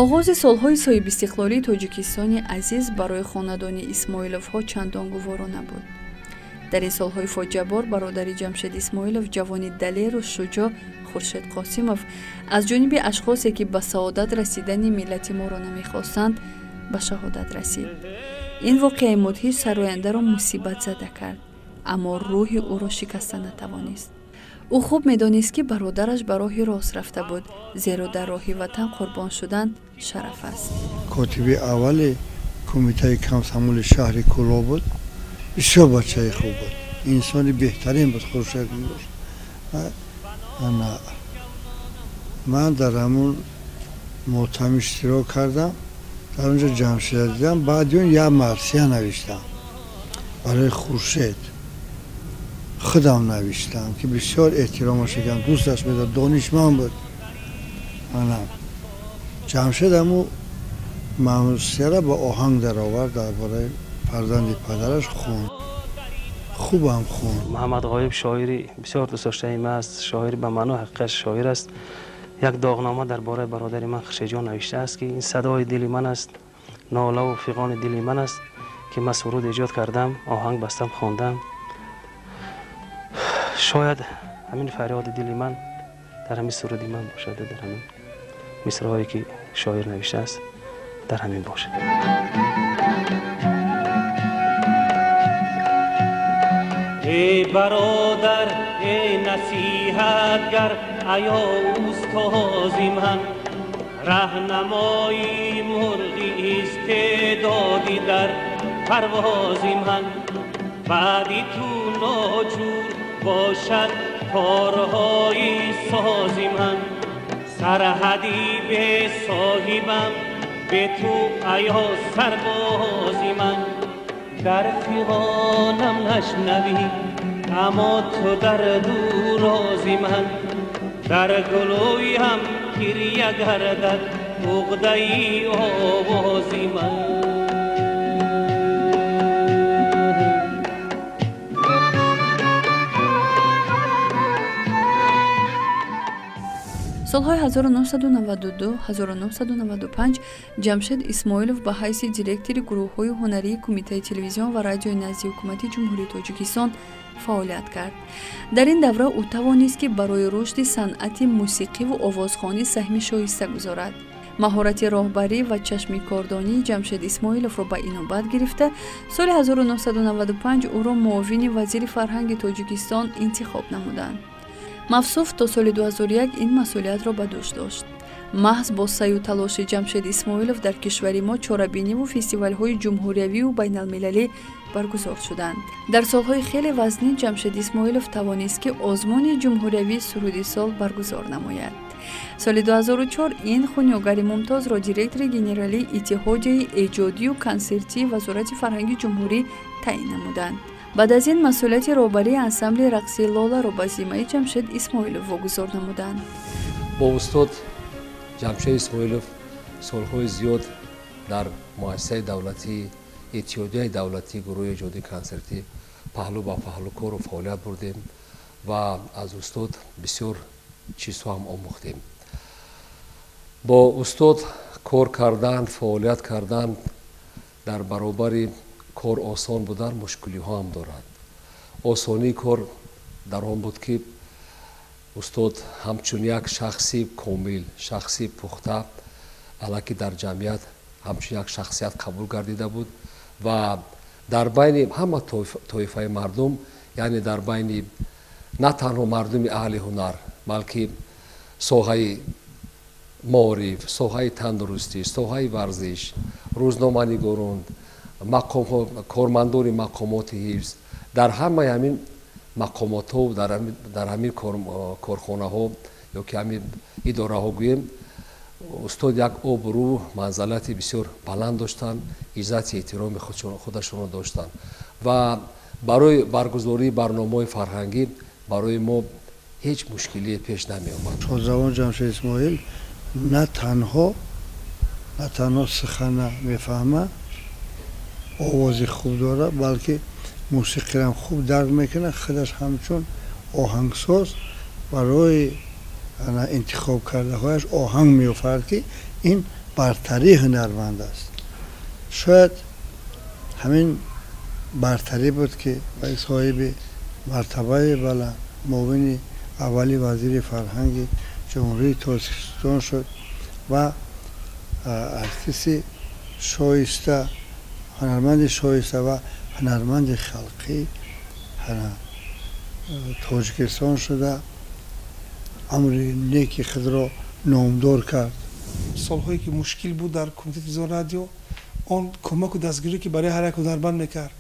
Оғози солҳои соҳибистиқлолии Тоҷикистони азиз барои хонадони Исмоиловҳо чандон гуворо набуд. Дар ин солҳои фоҷиабор бародари Ҷамшед Исмоилов, ҷавони далеру шуҷоъ Хуршед Қосимов аз ҷониби ашхосе, ки ба саодат расидани миллати моро намехостанд, ба шаҳодат расид. Ин воқеаи мудҳиш сарояндаро мусибатзада кард, аммо рӯҳи ӯро шикаста натавонист. Ӯ хуб медонист, ки бародараш ба роҳи рост рафта буд, зеро дар роҳи ватан қурбон шудан шараф аст. Котиби аввали кумитаи комсомоли шаҳри Кӯлоб буд. Бисёр бачаи хуб буд, инсони беҳтарин буд Хуршед. Ман дар ҳамун мотам иштирок кардам, дар онҷо Ҷамшеда дидам. Баъди он як марсия навиштам барои Хуршед. Худам навиштам, ки бисёр эҳтиромаш кардам, дӯсташ медошт, донишманд буд. Ана Ҷамшед ҳаму мамсияра ба оҳанг даровард, дар бораи фарзанди падараш хонд, хубам хонд. Муҳаммад Ғоиб шоири бисёр дӯстдоштаи ман аст, шоир ба маъно ҳақиқат шоир аст. Як доғнома дар бораи бародари ман Хуршедҷон навиштааст, ки ин садои дили ман аст, нолаву фиғони дили ман аст, ки ман суруд эҷод кардам, оҳанг бастам, хондам. Шояд ҳамин фарёди дили ман дар ҳамин суруди ман бошад, дар ҳамин мисраҳое ки шоир навиштааст дар ҳамин бошад. Эй бародар, эй насиҳатгар, аё устози ман, раҳнамои мурғи истеъдоди дар парвози ман, баъди ту ноҷур бошад корҳои сози ман, сарҳади бесоҳибам бе ту аё сарбози ман, дар фиғонам нашнавӣ аммо ту дар дурози ман, дар гулӯям гиря гардад уқдаи овози ман. Солҳои 1992-1995 Ҷамшед Исмоилов ба ҳайси директори гурӯҳҳои ҳунарии Кумитаи телевизион ва радиои назди ҳукумати Ҷумҳурии Тоҷикистон фаъолият кард. Дар ин давра ӯ тавонист, ки барои рушди санъати мусиқиву овозхонӣ саҳми шоиста гузорад. Маҳорати роҳбарӣ ва чашми кордонии Ҷамшед Исмоиловро ба инобат гирифта, соли 1995 ӯро муовини вазири фарҳанги Тоҷикистон интихоб намуданд. Мавсуф то соли 2001 ин масъулиятро ба дӯш дошт. Маҳз бо саъю талоши Ҷамшед Исмоилов дар кишвари мо чорабиниву фестивалҳои ҷумҳуриявию байналмилалӣ баргузор шуданд. Дар солҳои хеле вазнин Ҷамшед Исмоилов тавонист, ки озмуни ҷумҳуриявии суруди сол баргузор намояд. Соли 2004 ин хунёгари мумтозро директори генералии Иттиҳодияи эҷодию консертии Вазорати фарҳанги ҷумҳурӣ таъин намуданд. Баъд аз ин масъулияти роҳбарии ансамбли рақсии Лоларо ба зиммаи Ҷамшед Исмоилов вогузор намуданд. Бо устод Ҷамшед Исмоилов солҳои зиёд дар муассисаи давлатии Иттиҳодияи давлатии гурӯҳи эҷодии консертӣ паҳлӯ ба паҳлӯ кору фаъолият бурдем ва аз устод бисёр чизҳо ҳам омӯхтем. Бо устод кор кардан, фаъолият кардан дар баробари кор осон будан мушкилиҳо ҳам дорад. Осонии кор дар он буд, ки устод ҳамчун як шахси комил, шахси пухта аллакай дар ҷамъият ҳамчун як шахсият қабул гардида буд ва дар байни ҳама тоифаи мардум, яъне дар байни на танҳо мардуми аҳли ҳунар, балки соҳаи маориф, соҳаи тандурустӣ, соҳаи варзиш, рӯзноманигорон, кормандони мақомоти ҳифз, дар ҳамаи ҳамин мақомотҳо, дар ҳамин корхонаҳо ё ки ҳамин идораҳо гӯем, устод як обрӯ, манзалати бисёр баланд доштанд, иззати эҳтироми худашонро доштанд ва барои баргузории барномаҳои фарҳангӣ барои мо ҳеҷ мушкилие пеш намеомад. Шодравон Ҷамшед Исмоил на танҳо сухана мефаҳмад, овози хуб дорад, балки мусиқиам хуб дарк мекунад. Худаш ҳамчун оҳангсоз барои интихоб кардаҳояш оҳанг меофарад, ки ин бартарии ҳунарманд аст. Шояд ҳамин бартарӣ буд, ки соҳиби мартабаи баланд, муовини аввали вазири фарҳанги Ҷумҳурии Тоҷикистон шуд ва артисти шоиста, ҳунарманди шоиста ва ҳунарманди халқӣ Тоҷикистон шуда, амри неки худро номдор кард. Солҳое ки мушкил буд дар Кумитаи телевизион радио, он кӯмаку дастгирӣ ки барои ҳар як ҳунарманд мекард,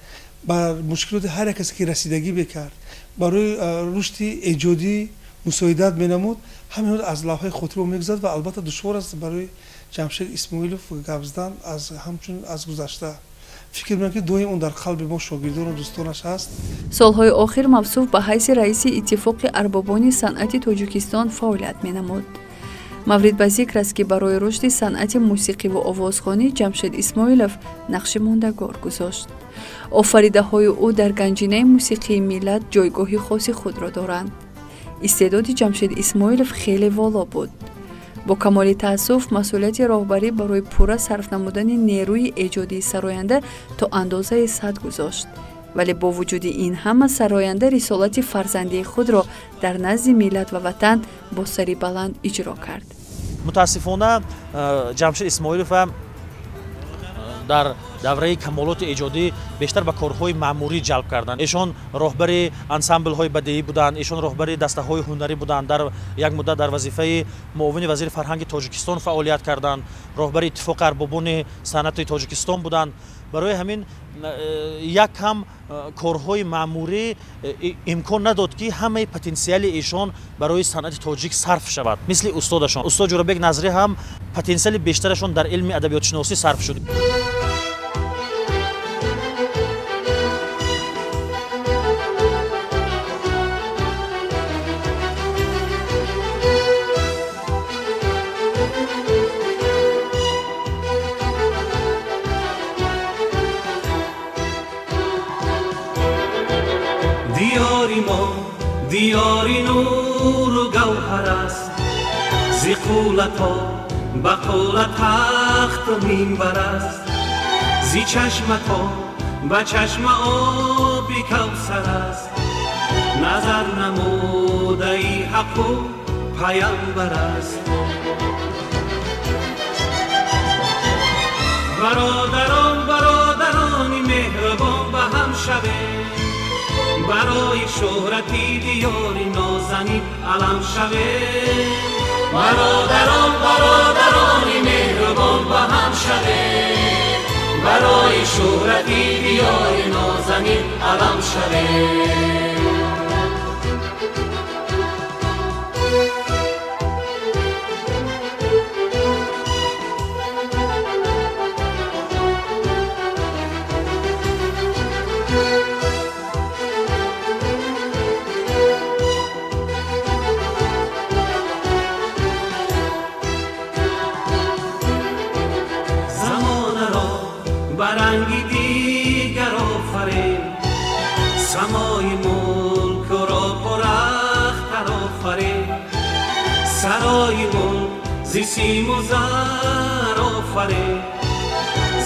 бар мушкилоти ҳар як касе ки расидагӣ мекард, барои рушди эҷодӣ мусоидат менамуд, ҳамин аз лавҳаи хотиро мегузард ва албатта душвор аст барои Ҷамшед Исмоилов гап задан аз ҳамчун аз гузашта. Фикр мекунам, ки доим он дар қалби мо шогирдону дӯстонаш ҳаст. Солҳои охир мавсуф ба ҳайси раиси Иттифоқи арбобони санъати Тоҷикистон фаъолият менамуд. Маврид ба зикр аст, ки барои рушди санъати мусиқиву овозхонӣ Ҷамшед Исмоилов нақши мондагор гузошт. Офаридаҳои ӯ дар ганҷинаи мусиқии миллат ҷойгоҳи хоси худро доранд. Истеъдоди Ҷамшед Исмоилов хеле воло буд. Бо камоли таассуф, масъулияти роҳбарӣ барои пурра сарф намудани нерӯи эҷодии сароянда то андозае сад гузошт. Вале бо вуҷуди ин ҳама сароянда рисолати фарзандии худро дар назди миллат ва ватан бо сари баланд иҷро кард. Мутаассифона, Ҷамшед Исмоилов дар давраи камолоти эҷодӣ бештар ба корҳои маъмурӣ ҷалб карданд. Эшон роҳбари ансамблҳои бадеӣ буданд, эшон роҳбари дастаҳои ҳунарӣ буданд, дар як муддат дар вазифаи муовини вазири фарҳанги Тоҷикистон фаъолият карданд, роҳбари Иттифоқи арбобони санъати Тоҷикистон буданд. Барои ҳамин як кам корҳои маъмурӣ имкон надод, ки ҳамаи потенсиали эшон барои санъати тоҷик сарф шавад. Мисли устодашон устод Ҷӯрабек Назрӣ ҳам потенсиали бештарашон дар илми адабиётшиносӣ сарф шуд. Диёри мо диёри нуру гавҳар аст, зи қулато ба қула тахту минбар аст, зи чашмато ба чашма оби кавсар аст, назар намудаи ҳаққу паямбар аст. Бародарон, бародарони меҳрубон, ба ҳам шавед, барои шӯҳрати диёри нозанин алам шавед. Бародарон, бародарони меҳрубон, ба ҳам шавед, барои шӯҳрати диёри нозанин алам шавед. Баранги дигар офарин, самои мулкро пурахтар офарин, сарои мулк зи симу зар офарин,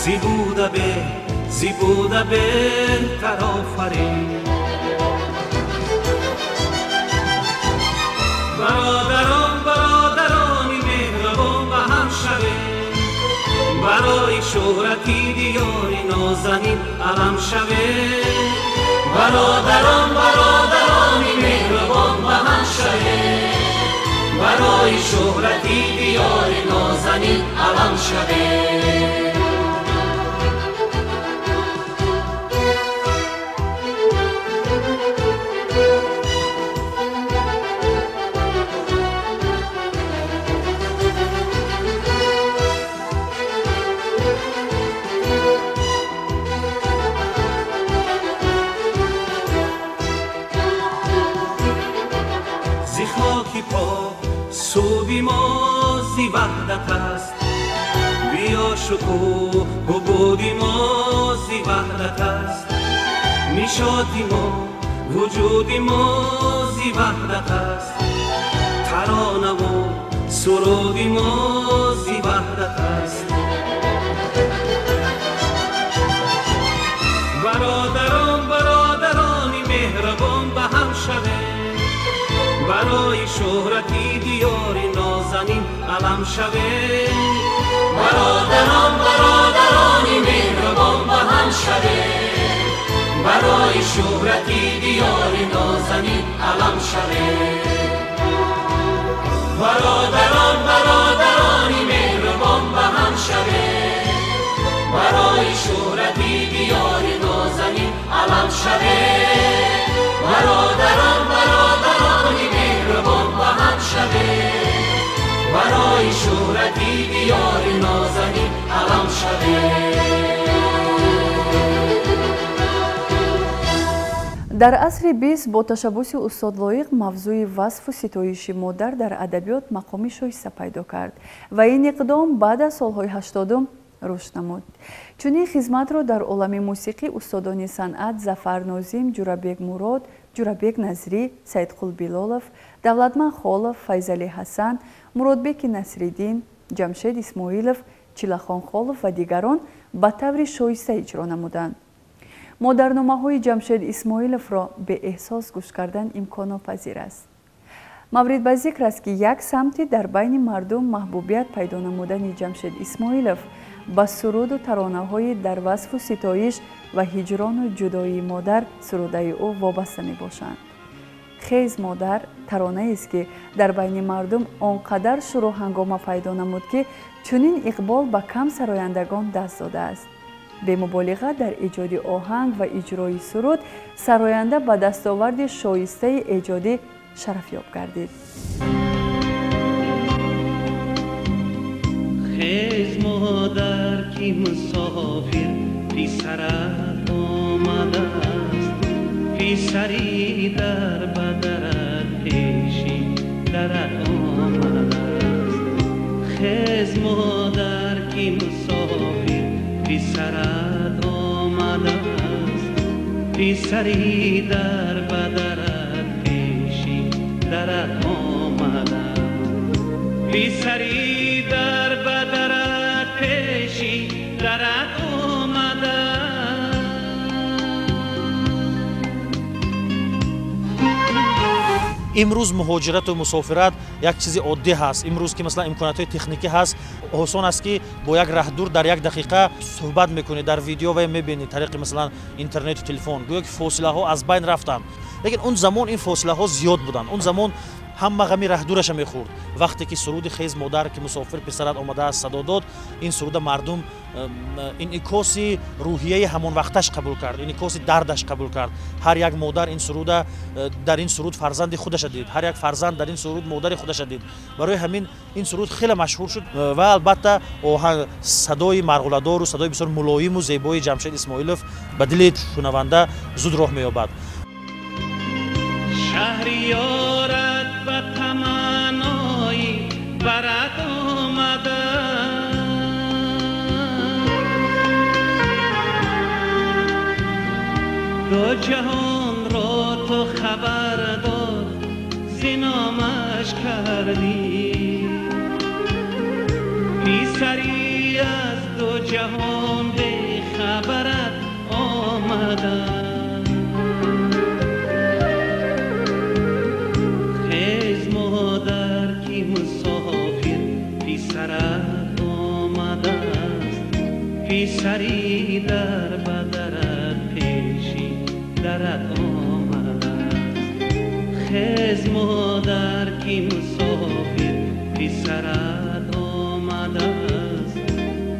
зи буда бе, зи буда беҳтар офарин. Бародарон, бародарони меҳрубон, ба ҳам шавед, барои шӯҳрати диёри нозанин алам шавед. Бародарон, бародарони меҳрубон, ба ҳам шавед, барои шӯҳрати диёри нозанин алам шавед. Суби мо зи ваҳдат аст, биё шукӯҳу буди мо зи ваҳдат аст, нишоти мо вуҷуди мо зи ваҳдат аст, таронаву суруди мо зи ваҳдат аст. Бародарон, бародарони меҳрубон, ба ҳам шавед, барои шӯҳрати диёри нозанин алам шавед. Бародарон, бародарони меҳрубон, ба ҳам шавед, барои шӯҳрати диёри нозанин алам шавед. Бародарон, бародарони меҳрубон, ба ҳам шавед, барои шӯҳрати диёри нозанин алам шавед. Бародарон, бародарони меҳрубон, ба ҳам шавед, барои шӯҳрати диёри нозанин алам шавед. Дар асри 20 бо ташаббуси устод Лоиқ мавзӯи васфу ситоиши модар дар адабиёт мақоми шоиста пайдо кард ва ин иқдом баъд аз солҳои 80 рушд намуд. Чунин хизматро дар олами мусиқӣ устодони санъат Зафар Нозим, Ҷурабек Мурод, Ҷурабек Назрӣ, Саидқул Билолов, Давлатман Холов, Файзалӣ Ҳасан, Муродбеки Насриддин, Ҷамшед Исмоилов, Чилахон Холов ва дигарон ба таври шоиста иҷро намуданд. Модарномаҳои Ҷамшед Исмоиловро беэҳсос гӯш кардан имконнопазир аст. Маврид ба зикр аст, ки як самти дар байни мардум маҳбубият пайдо намудани Ҷамшед Исмоилов ба суруду таронаҳои дар васфу ситоиш ва ҳиҷрону ҷудоии модар сурудаи ӯ вобаста мебошанд. Хез модар таронаест, ки дар байни мардум он қадар шурӯъ ҳангома пайдо намуд, ки чунин иқбол ба кам сарояндагон даст додааст. Бемуболиға дар эҷоди оҳанг ва иҷрои суруд сароянда ба дастоварди шоистаи эҷодӣ шарафёб гардид. Хез модар, ки мусофир писарат омадааст, писари дар ба дарат пеши дарат омадааст. Хез модар, ки мусофир писарат омадааст, писари дар ба дарат пеши дарат омадааст, писари дар ба дарат пеши дарат омадааст. Имрӯз муҳоҷирату мусофират як чизи оддӣ ҳаст. Имрӯз ки масалан имкониятҳои техникӣ ҳаст, осон аст, ки бо як раҳдур дар як дақиқа суҳбат мекунед, дар видео ва мебинед тариқи масалан интернету телефон. Гӯё ки фосилаҳо аз байн рафтанд, лекин он замон ин фосилаҳо зиёд буданд. Он замон ҳама ғами раҳдураша мехӯрд. Вақте ки суруди хез модар, ки мусофир писарат омадааст садо дод, ин суруда мардум инъикоси рӯҳияи ҳамон вақташ қабул кард, инъикоси дардаш қабул кард. Ҳар як модар ин суруда дар ин суруд фарзанди худаша дид, ҳар як фарзанд дар ин суруд модари худаша дид. Барои ҳамин ин суруд хеле машҳур шуд ва албатта садои марғуладору садои бисёр мулоиму зебои Ҷамшед Исмоилов ба дили шунаванда зуд роҳ меёбад. Шаҳриёрат ба таманнои барат омада, ду ҷаҳонро ту хабар дод, зи номаш кардӣ. Писари аз ду ҷаҳон бехабарат омада. Хез модар, ки мусофир писарат омадааст, писари дар ба дарат пеши дарат омадааст. Хез модар, ки мусофир писарат омадааст,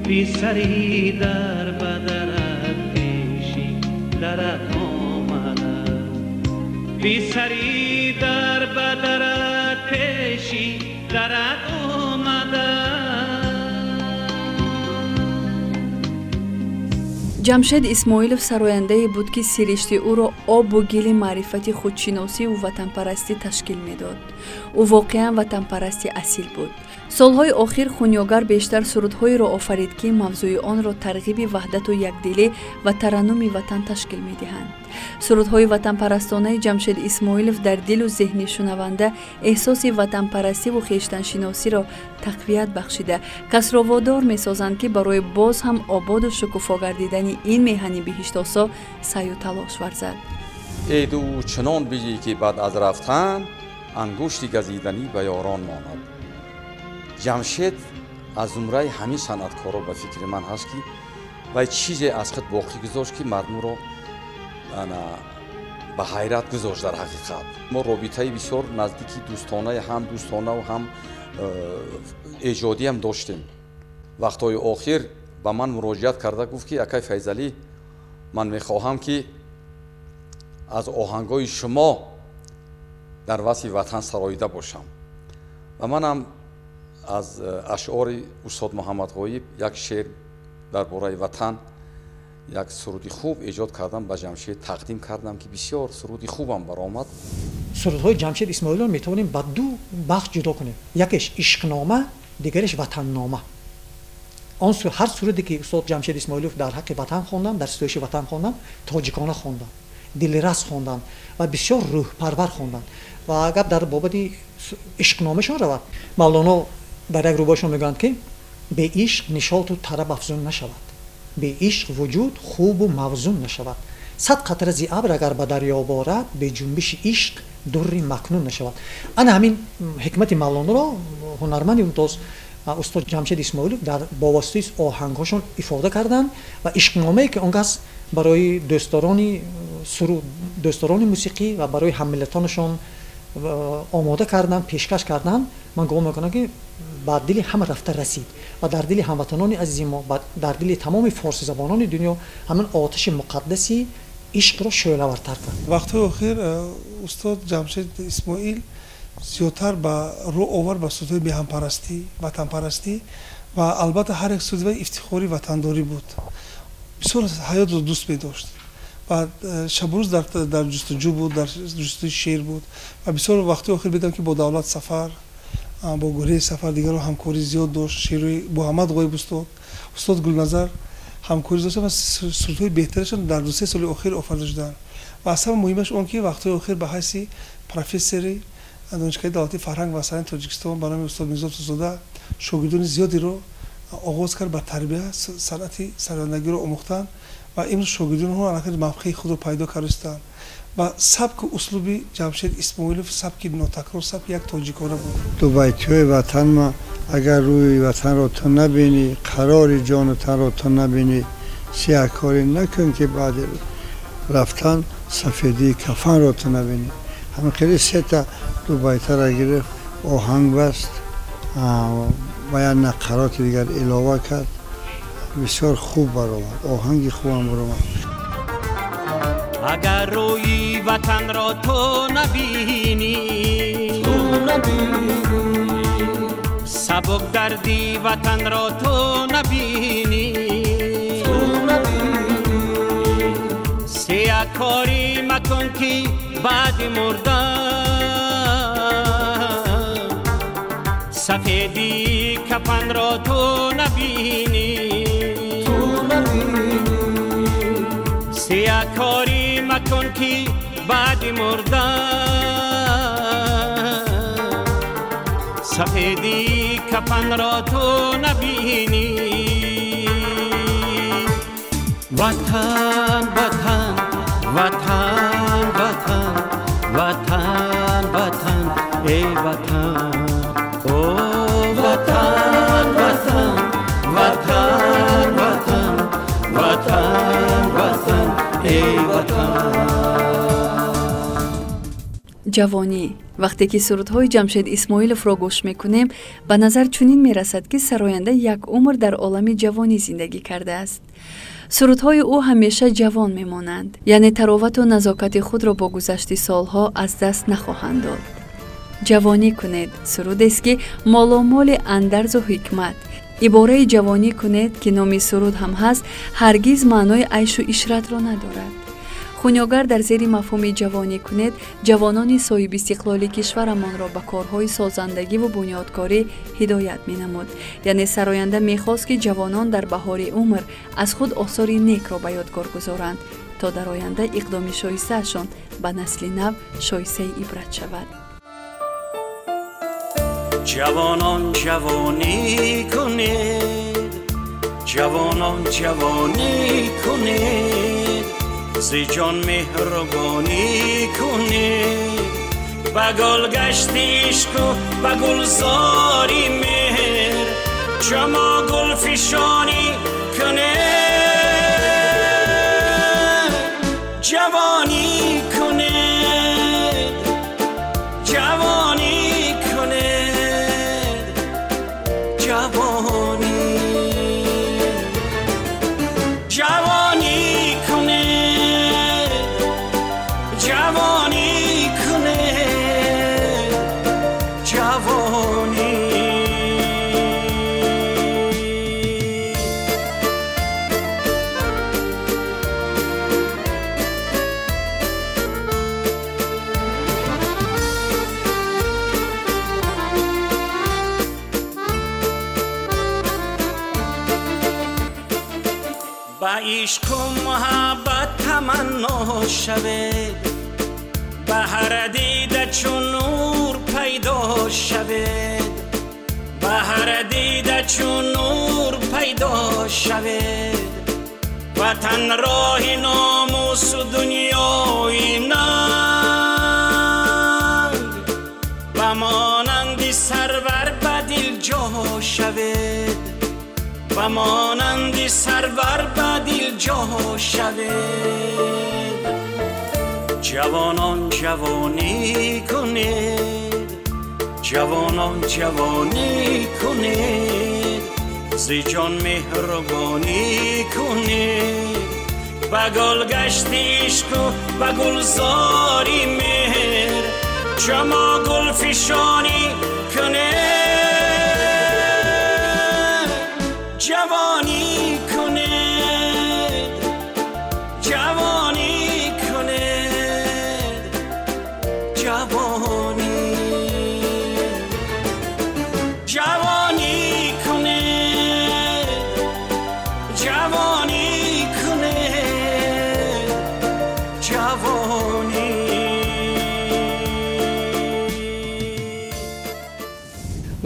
писари дар ба дарат пеши дарат омадааст, писари дар ба дарат пеши дарат омадааст. Ҷамшед Исмоилов сарояндае буд, ки сиришти ӯро обу гили маърифати худшиносиву ватанпарастӣ ташкил медод. Ӯ воқеан ватанпарасти асил буд. Солҳои охир хунёгар бештар сурудҳоеро офарид, ки мавзӯи онро тарғиби ваҳдату якдилӣ ва тараннуми ватан ташкил медиҳанд. Сурудҳои ватанпарастонаи Ҷамшед Исмоилов дар дилу зеҳни шунаванда эҳсоси ватанпарастиву хештаншиносиро тақвият бахшида, касро водор месозанд, ки барои боз ҳам ободу шукуфо гардидани ин меҳани биҳиштосо саъю талош варзад. Эй ду чунон биҷӣ, ки баъд аз рафтан ангушти газиданӣ ба ёрон монад. Ҷамшед аз зумраи ҳамин санъаткоро ба фикри ман ҳаст, ки вай чизе аз худ боқӣ гузошт, ки мардумро ба ҳайрат гузошт. Дар ҳақиқат мо робитаи бисёр наздики дӯстонаи ҳам дӯстонаву ҳам эҷодиам доштем. Вақтҳои охир ба ман муроҷиат карда гуфт, ки акай Файзалӣ, ман мехоҳам, ки аз оҳангҳои шумо дар васфи ватан сароида бошам. Ва манам аз ашъори устод Муҳаммад Ғоиб як шеър дар бораи ватан Як суруди хуб эҷод кардам, ба Ҷамшед тақдим кардам, ки бисёр суруди хубам баромад. Сурудҳои Ҷамшед Исмоиловро метавонем ба ду бахш ҷудо кунем. Якеш ишқнома, дигареш ватаннома. Он ҳар суруде ки устод Ҷамшед Исмоилов дар ҳаққи ватан хонданд, дар ситоиши ватан хонданд, тоҷикона хонданд, дилрас хонданд ва бисёр рӯҳпарвар хонданд. Ва агар дар бобати ишқномашон равад, Мавлоно дар як рубоишон мегӯянд, ки бе ишқ нишоту тараб афзун нашавад, бе ишқ вуҷуд хубу мавзун нашавад, 100 қатра зи абр агар ба дарё борад, бе ҷунбиши ишқ дурри макнун нашавад. Ана ҳамин ҳикмати Мавлоноро ҳунарманди мумтоз устод Ҷамшед Исмоилов дар бо воситаи оҳангҳошон ифода карданд ва ишқномае ки он кас барои дӯстдорони суруд, дӯстдорони мусиқӣ ва барои ҳаммиллатонашон омода карданд, пешкаш карданд, ман гумон мекунам, ки ба дили ҳама рафта расид ва дар дили ҳамватанони азизи мо, дар дили тамоми форсизабонони дунё ҳамин оташи муқаддаси ишқро шӯълавартар кард. Вақтҳои охир устод Ҷамшед Исмоил зиёдтар ба рӯ овард ба сурудҳои меҳанпарастӣ, ватанпарастӣ ва албатта ҳар як суруди вай ифтихори ватандорӣ буд. Бисёр ҳаётро дӯст медошт ва шабурӯз дар ҷустуҷӯ буд, дар ҷустуҷӯи шеър буд ва бисёр вақтҳои охир бидам, ки бо Давлат Сафар, бо Гурӯҳи Сафар дигарро ҳамкорӣ зиёд дошт. Шеърҳои бо Аҳмад Ғоиб, устод Гулназар ҳамкорӣ дошт ва сурудҳои беҳтарашон дар 2-3 соли охир офарида шуданд. Ва аз ҳама муҳимаш он, ки вақтҳои охир ба ҳайси профессори Донишгоҳи давлатии фарҳанг ва санъати Тоҷикистон ба номи устод Мирзо Турсунзода шогирдони зиёдеро оғоз кард ба тарбия, санъати сарояндагиро омӯхтан ва имрӯз шогирдони онҳо аллакай мавқеи худро пайдо кардастанд. Ва сабку услуби Ҷамшед Исмоилов сабки нотакрор, сабки як тоҷикона буд. Ду байтиҳои ватан ма: агар рӯи ватанро ту набинӣ, қарори ҷону танро ту набинӣ, сиёҳкорӣ накун, ки баъди рафтан сафедии кафанро ту набинӣ. Ҳамин хеле сета ду байтара гирифт, оҳанг баст ва як нақароти дигар илова кард, бисёр хуб баромад, оҳанги хубам баромад. Агар рӯи ватанро ту набинӣ, сабук дарди ватанро ту набинӣ, сиёҳкорӣ макун, ки баъди мурдан сафедии кафанро ту набинӣ, сиёҳкорӣ макун, ки баъди мурдан сафедии кафанро ту набинӣ. Ватан, ватан, ватан, ватан, ватан, ватан, эй ватан, о ватан, ватан, ватан, ватан, ватан, ватан, эй ватан. Ҷавонӣ. Вақте ки сурудҳои Ҷамшед Исмоиловро гӯш мекунем, ба назар чунин мерасад, ки сароянда як умр дар олами ҷавонӣ зиндагӣ кардааст. Сурудҳои ӯ ҳамеша ҷавон мемонанд, яъне таровату назокати худро бо гузашти солҳо аз даст нахоҳанд дод. Ҷавонӣ кунед сурудест, ки моломоли андарзу ҳикмат. Ибораи ҷавонӣ кунед, ки номи суруд ҳам ҳаст, ҳаргиз маънои айшу ишратро надорад. Хунёгар дар зери мафҳуми ҷавонӣ кунед ҷавонони соҳибистиқлоли кишварамонро ба корҳои созандагиву бунёдкорӣ ҳидоят менамуд. Яъне сароянда мехост, ки ҷавонон дар баҳори умр аз худ осори некро ба ёдгор гузоранд, то дар оянда иқдоми шоистаашон ба насли нав шоистаи ибрат шавад. Ҷавонон, ҷавонӣ кунед, ҷавонон, ҷавонӣ кунед, зи ҷон меҳрубонӣ кунед, ба гул гашти ишқу ба гулзори меҳр шумо гулфишонӣ кунед, ҷавонӣ кунед, ҷавонӣ кунед, ҷавонӣ, ҷавонӣ кунед, ҷавонӣ кунед, ҷавонӣ. ишқу муҳаббат таманно шавед, ба ҳар дида чун нур пайдо шавед, ба ҳар дида чун нур пайдо шавед. Ватан роҳи номусу дунёи нанг, ба монанди сарвар ба дил ҷо шавед, ба монанди сарвар ба дил ҷо шавед. Ҷавонон ҷавонӣ кунед, ҷавонон ҷавонӣ кунед, зи ҷон меҳрубонӣ кунед, ба гулгашти ишқу ба гулзори меҳр шумо гулфишонӣ кунед, ҷавонӣ кунед, ҷавонӣ кунед, ҷавонӣ, ҷавонӣ кунед, ҷавонӣ кунед, ҷавонӣ.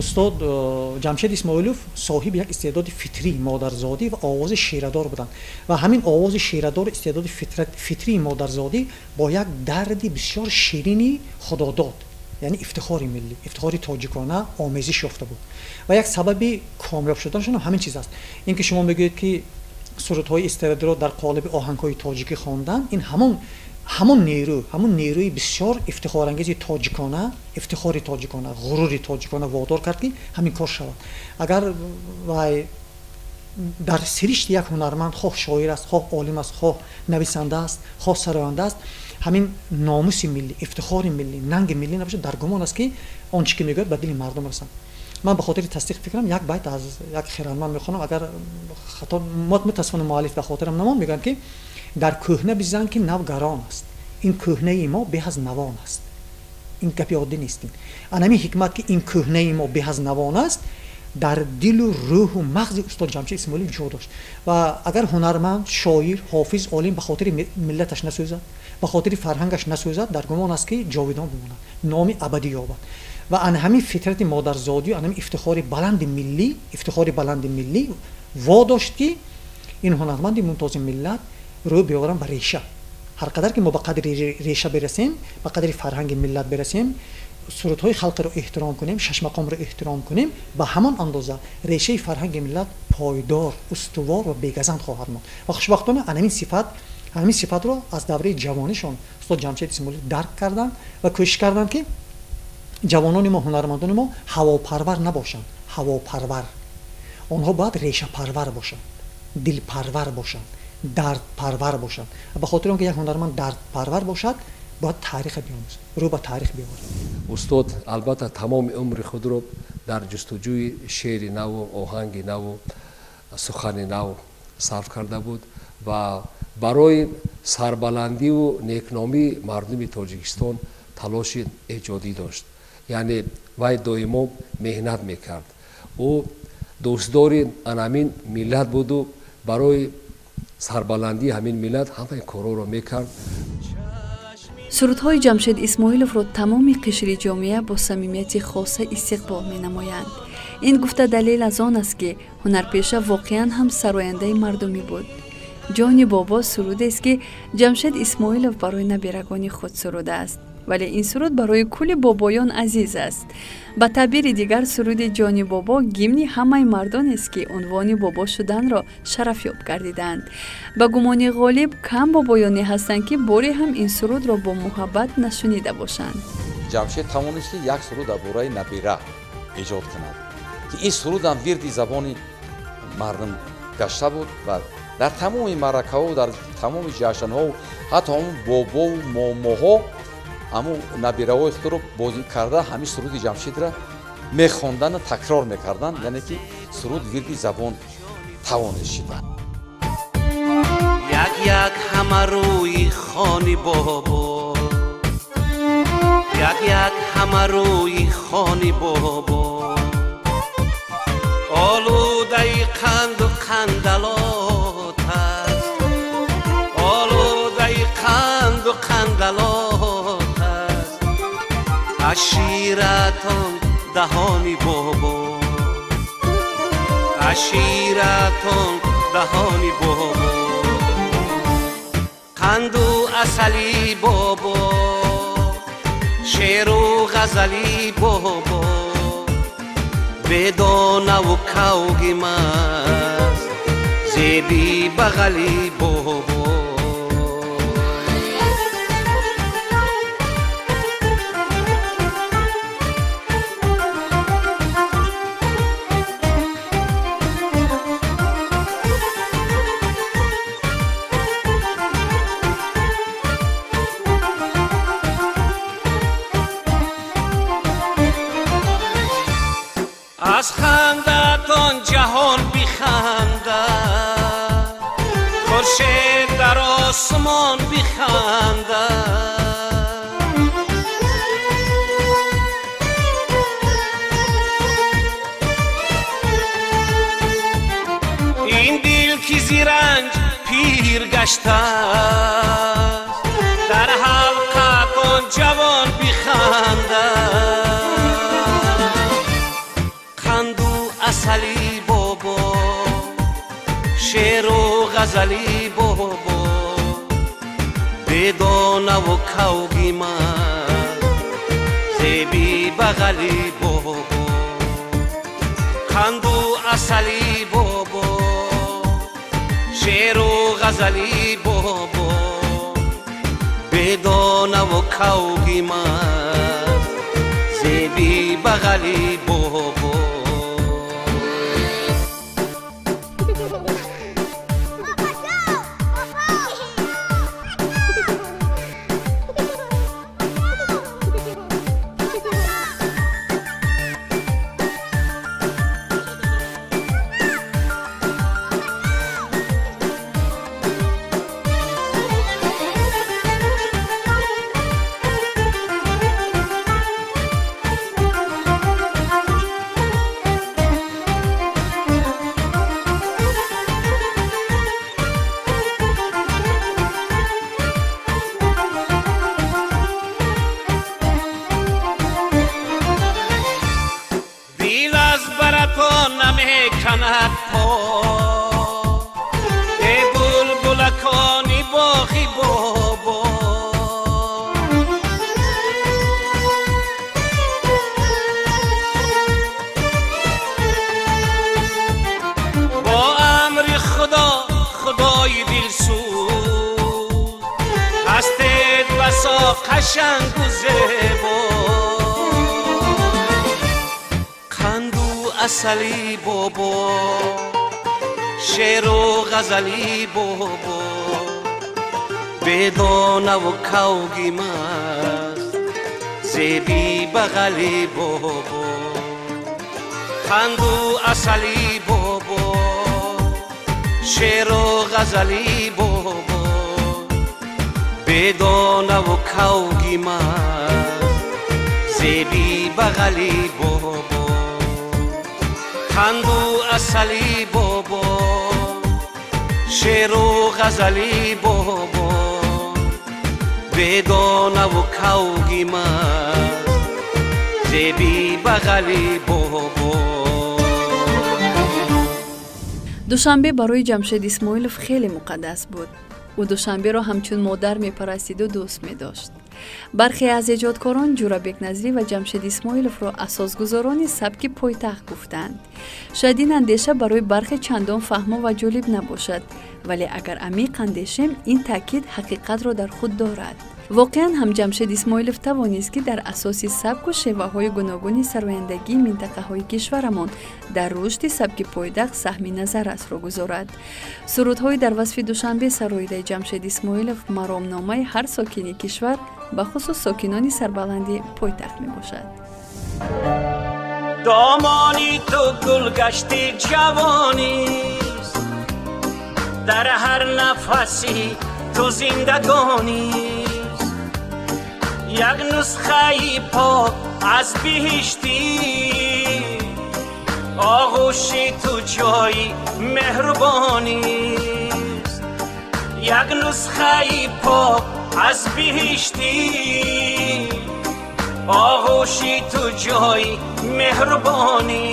Устод Ҷамшед Исмоилов соҳиби як истеъдоди фитрии модарзодӣ ва овози ширадор буданд ва ҳамин овози ширадор, истеъдоди фитрии модарзодӣ бо як дарди бисёр ширини худодод, яъне ифтихори миллӣ, ифтихори тоҷикона омезиш ёфта буд ва як сабаби комёб шуданашон ҳамин чиз аст. Ин ки шумо мегӯед ки сурудҳои эстрадиро дар қолиби оҳангҳои тоҷикӣ хондан, ин ҳамон нерӯ, ҳамон нерӯи бисёр ифтихорангези тоҷикона, ифтихори тоҷикона, ғурури тоҷикона водор кард ки ҳамин кор шавад. Агар вай дар сиришти як ҳунарманд, хоҳ шоир аст, хоҳ олим аст, хоҳ нависанда аст, хоҳ сароянда аст, ҳамин номуси миллӣ, ифтихори миллӣ, нанги миллӣ набошад, дар гумон аст ки он чӣ ки мегӯяд ба дили мардум расанд. Ман ба хотири тасдиқ фикрам як байт аз як хирадманд мехонам, агар хато мутаассифона муаллиф ба хотирам намонд, мегӯянд ки дар кӯҳна бизан ки нав гарон аст, ин кӯҳнаи мо беҳ аз навон аст. Ин гапи оддӣ нест. Ана ҳамин ҳикмат ки ин кӯҳнаи мо беҳ аз навон аст дар дилу рӯҳу мағзи устод Ҷамшед Исмоилов ҷо дошт. Ва агар ҳунарманд, шоир, ҳофиз, олим ба хотири миллаташ насӯзад, ба хотири фарҳангаш насӯзад, дар гумон аст ки ҷовидон бимонад, номи абадӣ ёбад. Ва ана ҳамин фитрати модарзодию ана ҳамин ифтихори баланди миллӣ, ифтихори баланди миллӣ водошт ки ин ҳунарманди мумтози миллат рӯ биёрам ба реша. Ҳар қадар ки мо ба қадри реша бирасем, ба қадри фарҳанги миллат бирасем, сурудҳои халқиро эҳтиром кунем, шашмақомро эҳтиром кунем, ба ҳамон андоза решаи фарҳанги миллат пойдор, устувор ва бегазанд хоҳад монд. Ва хушбахтона ҳамин сифатро аз давраи ҷавонишон устод Ҷамшед Исмоилов дарк карданд ва кӯшиш карданд ки ҷавонони мо, ҳунармандони мо ҳавопарвар набошанд, ҳавопарвар. Онҳо бояд решапарвар бошанд, дилпарвар бошанд, дардпарвар бошанд. Ба хотири он ки як ҳунарманд дардпарвар бошад, бояд таъриха биомӯзад, рӯ ба таърих биёварад. Устод албатта тамоми умри худро дар ҷустуҷӯи шеъри наву оҳанги наву сухани нав сарф карда буд ва барои сарбаландиву некномии мардуми Тоҷикистон талоши эҷодӣ дошт. Яъне вай доимо меҳнат мекард. Ӯ дӯстдори анамин миллат буду барои сарбаландии ҳамин миллат ҳамаи корҳоро мекард. Сурудҳои Ҷамшед Исмоиловро тамоми қишри ҷомеа бо самимияти хоса истиқбол менамоянд. Ин гуфта далел аз он аст, ки ҳунарпеша воқеан ҳам сарояндаи мардумӣ буд. Ҷони бобо сурудест, ки Ҷамшед Исмоилов барои набирагони худ сурудааст, вале ин суруд барои кулли бобоён азиз аст. Ба таъбири дигар, суруди Ҷони бобо гимни ҳамаи мардонест, ки унвони бобо шуданро шарафёб гардидаанд. Ба гумони ғолиб, кам бобоёне ҳастанд, ки боре ҳам ин сурудро бо муҳаббат нашунида бошанд. Ҷамшед тавонист ки як суруд дар бораи набира эҷод кунад, ки ин сурудам вирди забони мардум гашта буд ва дар тамоми маъракаҳо, дар тамоми ҷашнҳо, ҳатто ҳамон бобову момоҳо ҳамун набираҳои худро бозӣ карда ҳамин суруди Ҷамшедро мехондану такрор мекарданд, яъне ки суруд вирди забон тавонист шуда. Як як ҳама рӯи хони бобо, як як ҳама рӯи хони бобо, олудаи қанду қандалот аст. Аширатон даҳони бобо, аширатон даҳони бобо, қанду асали бобо, шеру ғазали бобо, бедонаву кавгимаст зеби бағали бобо. Аз хандатон ҷаҳон бихандад, хуршед дар осмон бихандад. Ин дил ки зи ранҷ пир гаштааст, дар ҳалқатон ҷавон бихандад. Асали бобо, шеру ғазали бобо, бедонаву кавгимаст зеби бағали бобо. Қанду асали бобо, шеру ғазали бобо, бедонаву кавгимаст зеби бағали бобо. Қашангу зебо, қанду асали бобо, шеру ғазали бобо, бедонаву кавгимаст зеби бағали бобо. Қанду асали бобо, шеру ғазали бобо, бедонаву кавгимаст зеби бағали бобо. Қанду асали бобо, шеру ғазали бобо, бедонаву кавгимаст зеби бағали бобо. Душанбе барои Ҷамшед Исмоилов хеле муқаддас буд. Ӯ Душанберо ҳамчун модар мепарастиду дӯст медошт. Бархе аз эҷодкорон Ҷурабек Назрӣ ва Ҷамшед Исмоиловро асосгузорони сабки пойтахт гуфтанд. Шояд ин андеша барои бархе чандон фаҳмо ва ҷолиб набошад, вале агар амиқ андешем, ин таъкид ҳақиқатро дар худ дорад. Воқеан ҳам Ҷамшед Исмоилов тавонист, ки дар асоси сабку шеваҳои гуногуни сарояндагии минтақаҳои кишварамон дар рушди сабки пойтахт саҳми назаррасро гузорад. Сурудҳои дар васфи Душанбе сароидаи Ҷамшед Исмоилов маромномаи ҳар сокини кишвар, бахусус сокинони сарбаланди пойтахт мебошад. Домони ту гулгашти ҷавонист, дар ҳар нафаси ту зиндагонист, як нусхаи пок аз биҳиштӣ, оғӯши ту ҷои меҳрубонист, як нусхаи пок аз биҳиштӣ, Оғӯши ту ҷои меҳрубонӣ.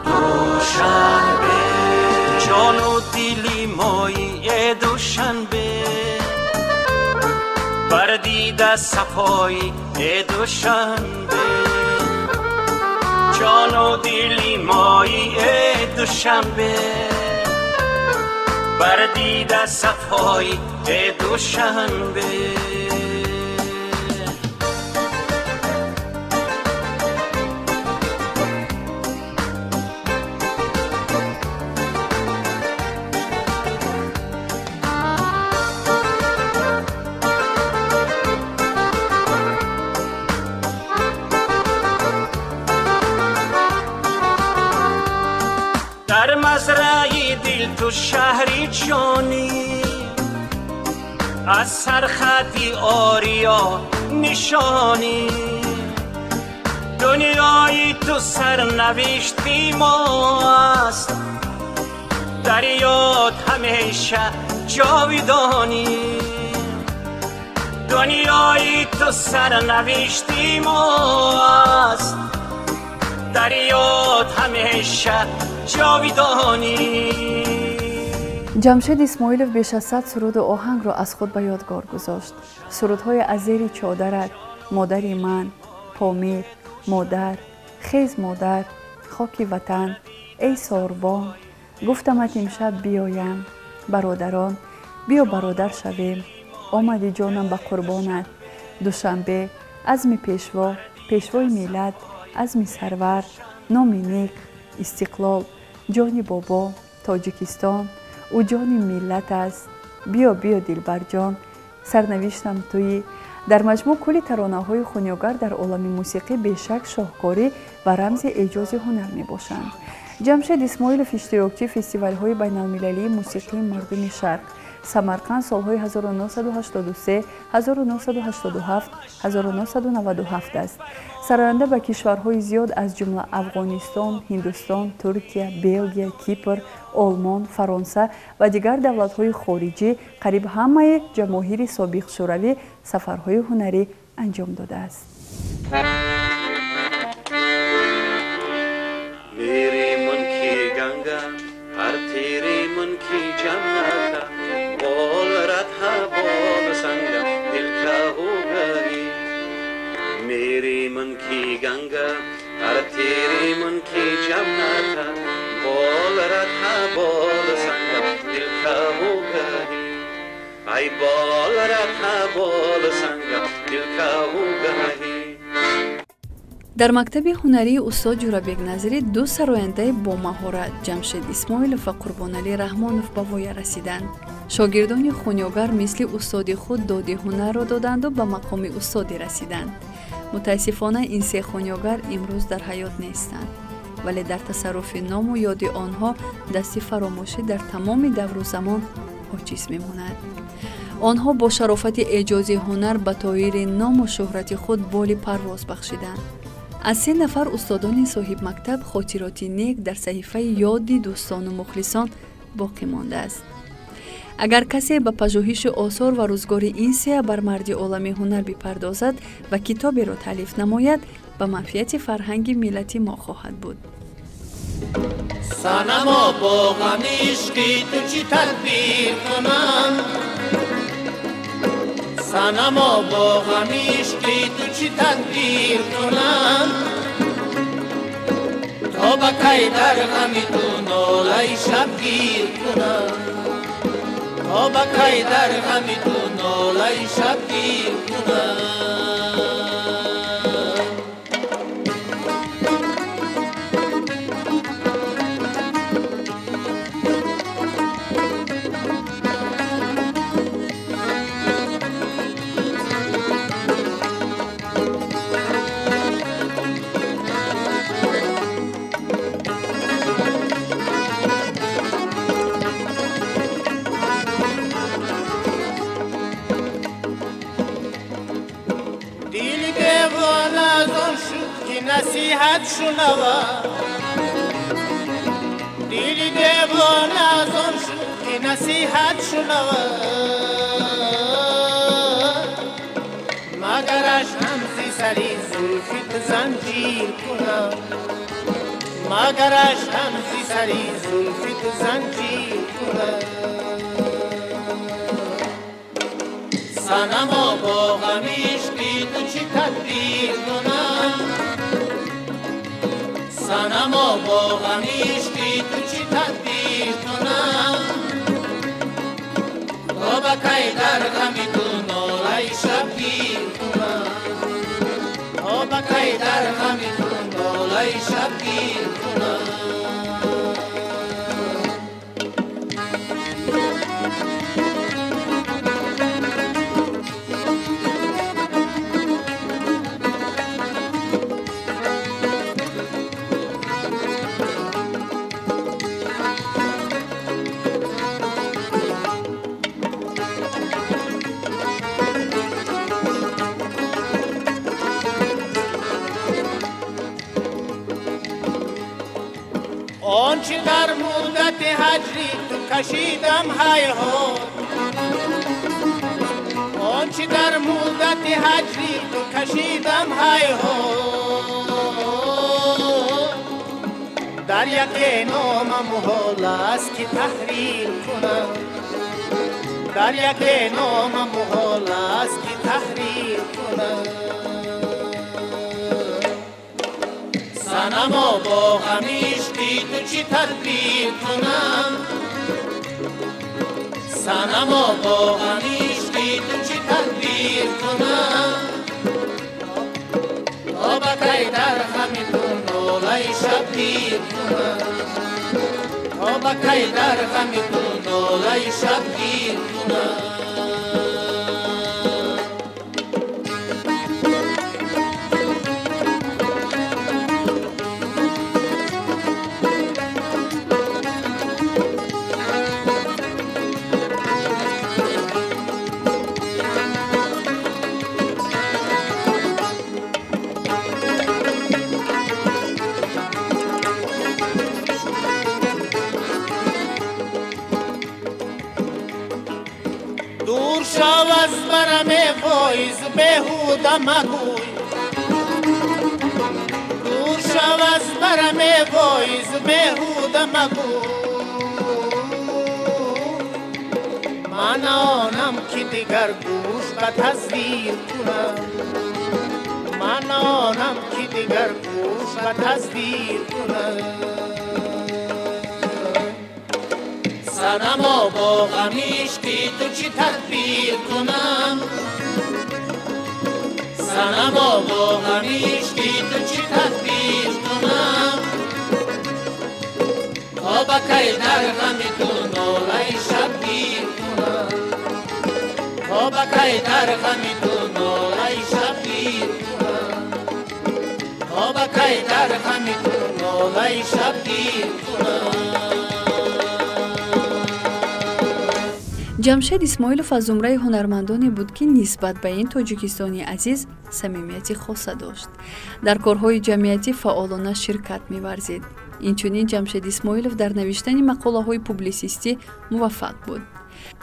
Душанбе ҷону дили мои, э Душанбе, бар дида сафои, э Душанбе, ҷону дили мои, э Душанбе, бар дида сафои, э Душанбе. Дар мазраи дил ту шаҳри ҷонӣ, аз сархати ориё нишонӣ. Дунёи ту сарнавишти мо аст, дар ёд ҳамеша ҷовидонӣ. Дунёи ту сарнавишти мо аст, дар ёд ҳамеша ҷовидонӣ. Ҷамшед Исмоилов беш аз 100 суруду оҳангро аз худ ба ёдгор гузошт. Сурудҳои аз зери чодарат, модари ман, Помир, модар, хез модар, хоки ватан, эй сорбон, гуфтамат имшаб биёям, бародарон, биё бародар шавем, омади ҷонам ба қурбонат, Душанбе, азми пешво, пешвои миллат, азми сарвар, номи нек, истиқлол, ҷони бобо, Тоҷикистон, ӯ ҷони миллат аст, биё биё дилбарҷон, сарнавиштам туӣ. Дар маҷмӯъ кулли таронаҳои хунёгар дар олами мусиқӣ бешак шоҳкорӣ ва рамзи эъҷози ҳунар мебошанд. Ҷамшед Исмоилов иштирокчии фестивалҳои байналмилалии мусиқии мардуми Шарқ, Самарқанд солҳои 1983, 1987, 1997 аст. Сароянда ба кишварҳои зиёд аз ҷумла Афғонистон, Ҳиндустон, Туркия, Белгия, Кипр, Олмон, Фаронса ва дигар давлатҳои хориҷӣ, қариб ҳамаи ҷамоҳири собиқ Шӯравӣ сафарҳои ҳунарӣ анҷом додааст. Мери мунки Ганга, ҳар тири мунки ҷанната, бол радха бол санга, дил каху гаи. Мери мунки Ганга, ҳар тири мунки ҷанната, бол радха бол санга, дил каху гаи. Ай бол радха бол санга, дил каху гаи. Дар мактаби ҳунарии устод Ҷурабек Назирӣ ду сарояндаи бомаҳорат Ҷамшед Исмоилов ва Қурбоналӣ Раҳмонов ба воя расиданд. Шогирдони хунёгар мисли устоди худ доди ҳунарро доданду ба мақоми устодӣ расиданд. Мутаассифона, ин се хунёгар имрӯз дар ҳаёт нестанд, вале дар тасарруфи ному ёди онҳо дасти фаромӯшӣ дар тамоми давру замон оҷиз мемонад. Онҳо бо шарофати эъҷози ҳунар ба тоири ному шӯҳрати худ боли парвоз бахшиданд. Аз се нафар устодони соҳибмактаб хотироти нек дар саҳифаи ёди дӯстону мухлисон боқӣ мондааст. Агар касе ба пажӯҳиши осор ва рӯзгори ин се абармарди олами ҳунар бипардозад ва китоберо таълиф намояд, ба манфиати фарҳанги миллати мо хоҳад буд. Санамо бо ғами ишқи ту чӣ тадбир кунам, санамо бо ғами ишқи ту чӣ тадбир кунам, то ба кай дар ғами ту нолаи шабгир кунам, то ба кай дар ғами ту нолаи шабгир кунам. Насиҳат шунава, дили девона аз он шуд, ки насиҳат шунава. Магараш ҳамзи сари зулфи ту занҷир кунам, магараш ҳамзи сари зулфи ту занҷир кунам. Санамо бо ғами ишқи ту чӣ тадбир кунам, санамо бо ғами ишқи ту чӣ тадбир кунам, то ба кай дар ғами ту нолаи шабгир кунам, то ба кай дар ғами ту нолаи шабгир кунам. آنچه در مدت هجری تو کشیدم هیهات، آنچه در مدت هجری تو کشیدم هیهات، در یک نامم محال است که تحریر کنم، در یک نامم محال است که تحریر کنم. санамо бо ғами ишқи ту чӣ тадбир кунам, санамо бо ғами ишқи ту чӣ тадбир кунам, то ба кай дар ғами ту нолаи шабгир кунам, то ба кай дар ғами ту нолаи шабгир кунам. از برم وایز بهوده مگوی، دور شو از برم وایز بهوده مگوی، من آنم که دیگر گوش به تصویر کنم، من آنم که دیگر گوش به تصویر کنم. санамо бо ғами ишқи ту чӣ тадбир кунам, санамо бо ғами ишқи ту чӣ тадбир кунам, то ба кай дар ғами ту нолаи шабгир кунам, то ба кай дар ғами ту нолаи шабгир кунам, то ба кай дар ғами ту нолаи шабгир кунам. Ҷамшед Исмоилов аз зумраи ҳунармандоне буд, ки нисбат ба ин тоҷикистони азиз самимияти хоса дошт. Дар корҳои ҷамъиятӣ фаъолона ширкат меварзид. Инчунин Ҷамшед Исмоилов дар навиштани мақолаҳои публисистӣ муваффақ буд.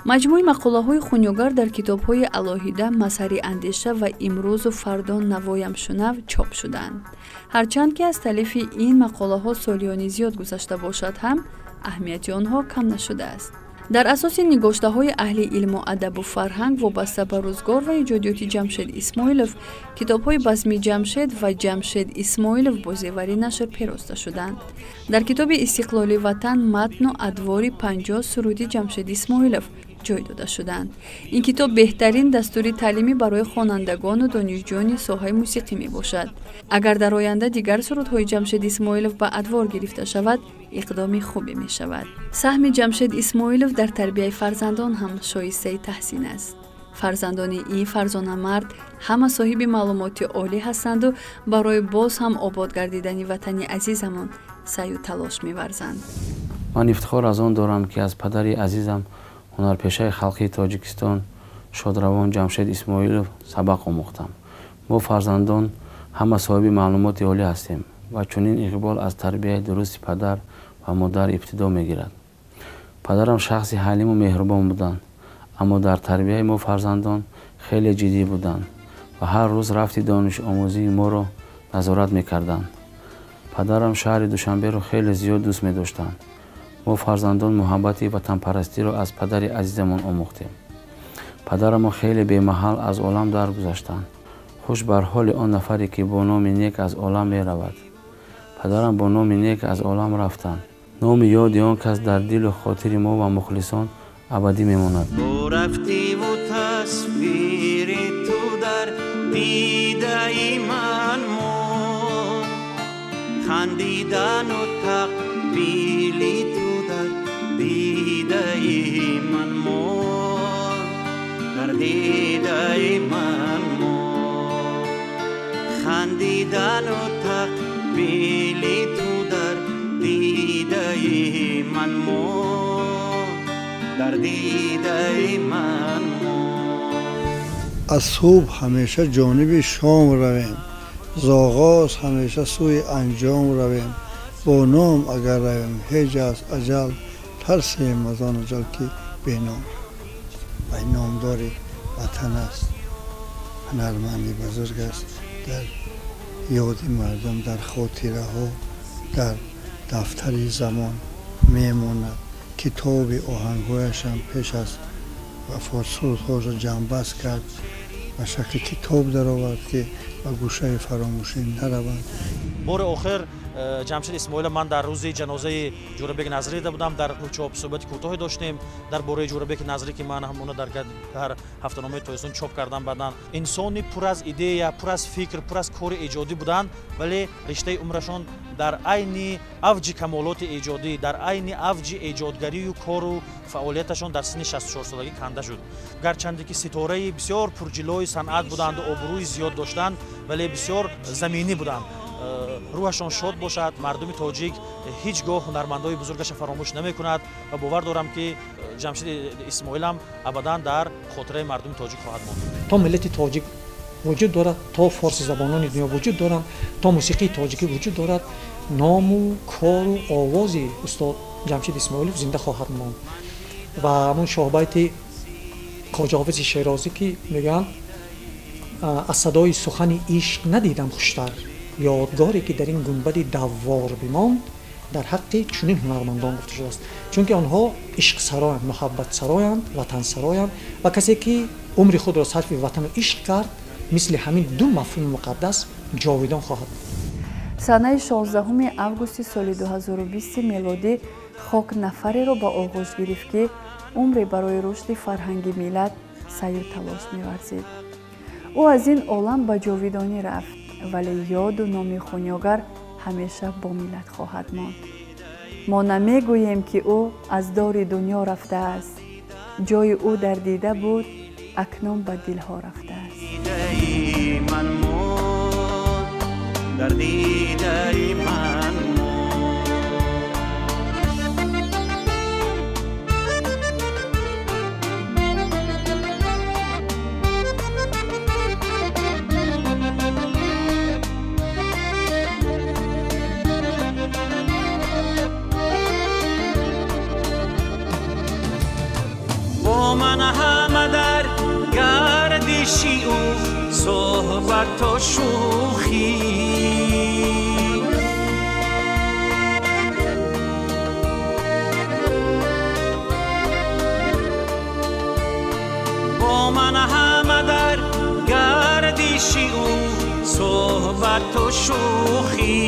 Маҷмӯи мақолаҳои хунёгар дар китобҳои алоҳида «Мазҳари андеша» ва «Имрӯзу фардо навоям шунав» чоп шуданд. Ҳарчанд ки аз таълифи ин мақолаҳо солиёни зиёд гузашта бошад ҳам, аҳамияти онҳо кам нашудааст. Дар асоси нигоштаҳои аҳли илму адабу фарҳанг вобаста ба рӯзгор ва иҷодиёти Ҷамшед Исмоилов, китобҳои «Базми Ҷамшед» ва «Ҷамшед Исмоилов» бо зевари нашр пероста шуданд. Дар китоби «Истиқлоли ватан» матну адвори 50 суруди Ҷамшед Исмоилов ҷой дода шуданд. Ин китоб беҳтарин дастури таълимӣ барои хонандагону донишҷӯёни соҳаи мусиқӣ мебошад. Агар дар оянда дигар сурудҳои Ҷамшед Исмоилов ба адвор гирифта шавад, иқдоми хубе мешавад. Саҳми Ҷамшед Исмоилов дар тарбияи фарзандон ҳам шоистаи таҳсин аст. Фарзандони ин фарзонамард ҳама соҳиби маълумоти олӣ ҳастанду барои боз ҳам обод гардидани ватани азизамон саъю талош меварзанд. Ман ифтихор аз он дорам, ки аз падари азизам, ҳунарпешаи халқии Тоҷикистон шодравон Ҷамшед Исмоилов сабақ омӯхтам. Мо фарзандон ҳама соҳиби маълумоти олӣ ҳастем ва чунин иқбол аз тарбияи дурусти падар ва модар ибтидо мегирад. Падарам шахси ҳалиму меҳрубон буданд, аммо дар тарбияи мо фарзандон хеле ҷиддӣ буданд ва ҳар рӯз рафти донишомӯзии моро назорат мекарданд. Падарам шаҳри Душанберо хеле зиёд дӯст медоштанд. Мо фарзандон муҳаббати ватанпарастиро аз падари азизамон омӯхтем. Падарамон хеле бемаҳал аз олам даргузаштанд. Хуш бар ҳоли он нафаре, ки бо номи нек аз олам меравад. Падарам бо номи нек аз олам рафтанд. Номи ёди он кас дар дилу хотири мо ва мухлисон абадӣ мемонад. Рафтиву тасвири ту дар дидаи ман монд, хандидану тақбили ту дар дидаи ман монд, дар дидаи ман монд, хандидану тақбили ту дар дидаи ман монд, дар дидаи ман монд. Аз субҳ ҳамеша ҷониби шом равем, з оғоз ҳамеша сӯи анҷом равем. Бо ном агар равем ҳеҷ аст аҷал, тарсем аз он аҷал ки беном. Ва номдори ватан аст, ҳунарманди бузург аст, дар ёди мардум, дар хотираҳо, дар дафтари замон мемонад. Китоби оҳангҳояшам пеш аз вафот сурудҳоро ҷамъбаст кард, ба шакли китоб даровард, ки ба гӯшаи фаромӯшӣ нараванд. Бори охир Ҷамшед Исмоилов ман дар рӯзи ҷанозаи Ҷӯрабек Назрӣ будам. Дар чоп суҳбати кӯтоҳе доштем дар бораи Ҷӯрабек Назрӣ, ки ман ҳамона дар ҳафтаномаи Тоҷикистон чоп кардам. Баъдан инсони пур аз идея, пур аз фикр, пур аз кори эҷодӣ буданд, вале риштаи умрашон дар айни авҷи камолоти эҷодӣ, дар айни авҷи эҷодгарию кору фаъолияташон дар синни 64 солагӣ канда шуд. Гарчанде ки ситораи бисёр пурҷилои санъат буданду обрӯи зиёд доштанд, вале бисёр заминӣ буданд. Рӯҳашон шод бошад. Мардуми тоҷик ҳеҷ гоҳ ҳунармандои бузургаша фаромӯш намекунад ва бовар дорам, ки Ҷамшид Исмоилам абадан дар хотираи мардуми тоҷик хоҳад монд. То миллати тоҷик вуҷуд дорад, то форсизабонони дунё вуҷуд доранд, то мусиқии тоҷикӣ вуҷуд дорад, ному кору овози устод Ҷамшид Исмоилов зинда хоҳад монд. Ва ҳамун шоҳбайти Хоҷа Ҳофизи Шерозӣ, ки мегӯянд: «Аз садои сухани ишқ надидам хуштар ёдгоре, ки дар ин гунбади даввор бимонд», дар ҳаққи чунин ҳунармандон гуфта шудааст, чунки онҳо ишқсароянд, муҳаббатсароянд, ватансароянд. Ва касе ки умри худро сарфи ватану ишқ кард, мисли ҳамин ду мафҳуми муқаддас ҷовидон хоҳад. Санаи 16 августи соли 2020 мелодӣ хок нафареро ба оғӯш гирифт, ки умре барои рушди фарҳанги миллат саъю талош меварзид. Ӯ аз ин олам ба ҷовидонӣ рафт, вале ёду номи хунёгар ҳамеша бо миллат хоҳад монд. Мо намегӯем, ки ӯ аз дори дунё рафтааст. Ҷои ӯ дар дида буд, акнун ба дилҳо рафтааст. Дар дидаи ман. Бо ман ҳама дар гардиши ӯ суҳбату шӯхӣ, бо ман ҳама дар гардиши ӯ суҳбату шӯхӣ.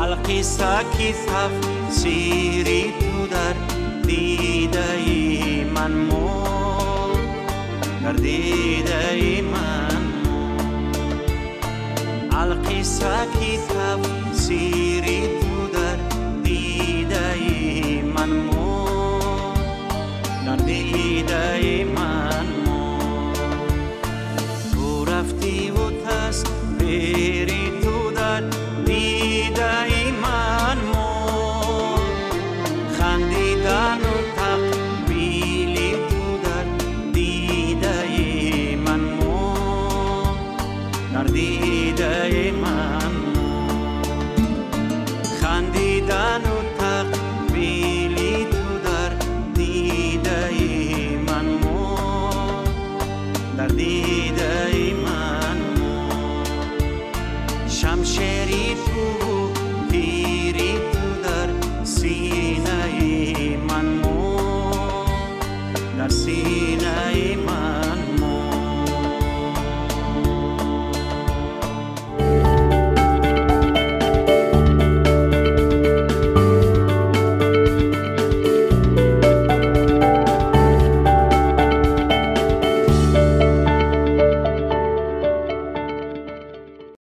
Алқисса, ки тафсири ту дар дидаи ман монд, дар дидаи ман монд. Алқисса, ки тафсири ту дар дидаи ман монд, дар дидаи ман монд. Ту рафтиву тасвири ту дар дидаи ман монд, хандидану тақбили ту дар дидаи ман монд, дар дидаи ман монд, хандидану тақбили ту дар дидаи ман монд, дар дидаи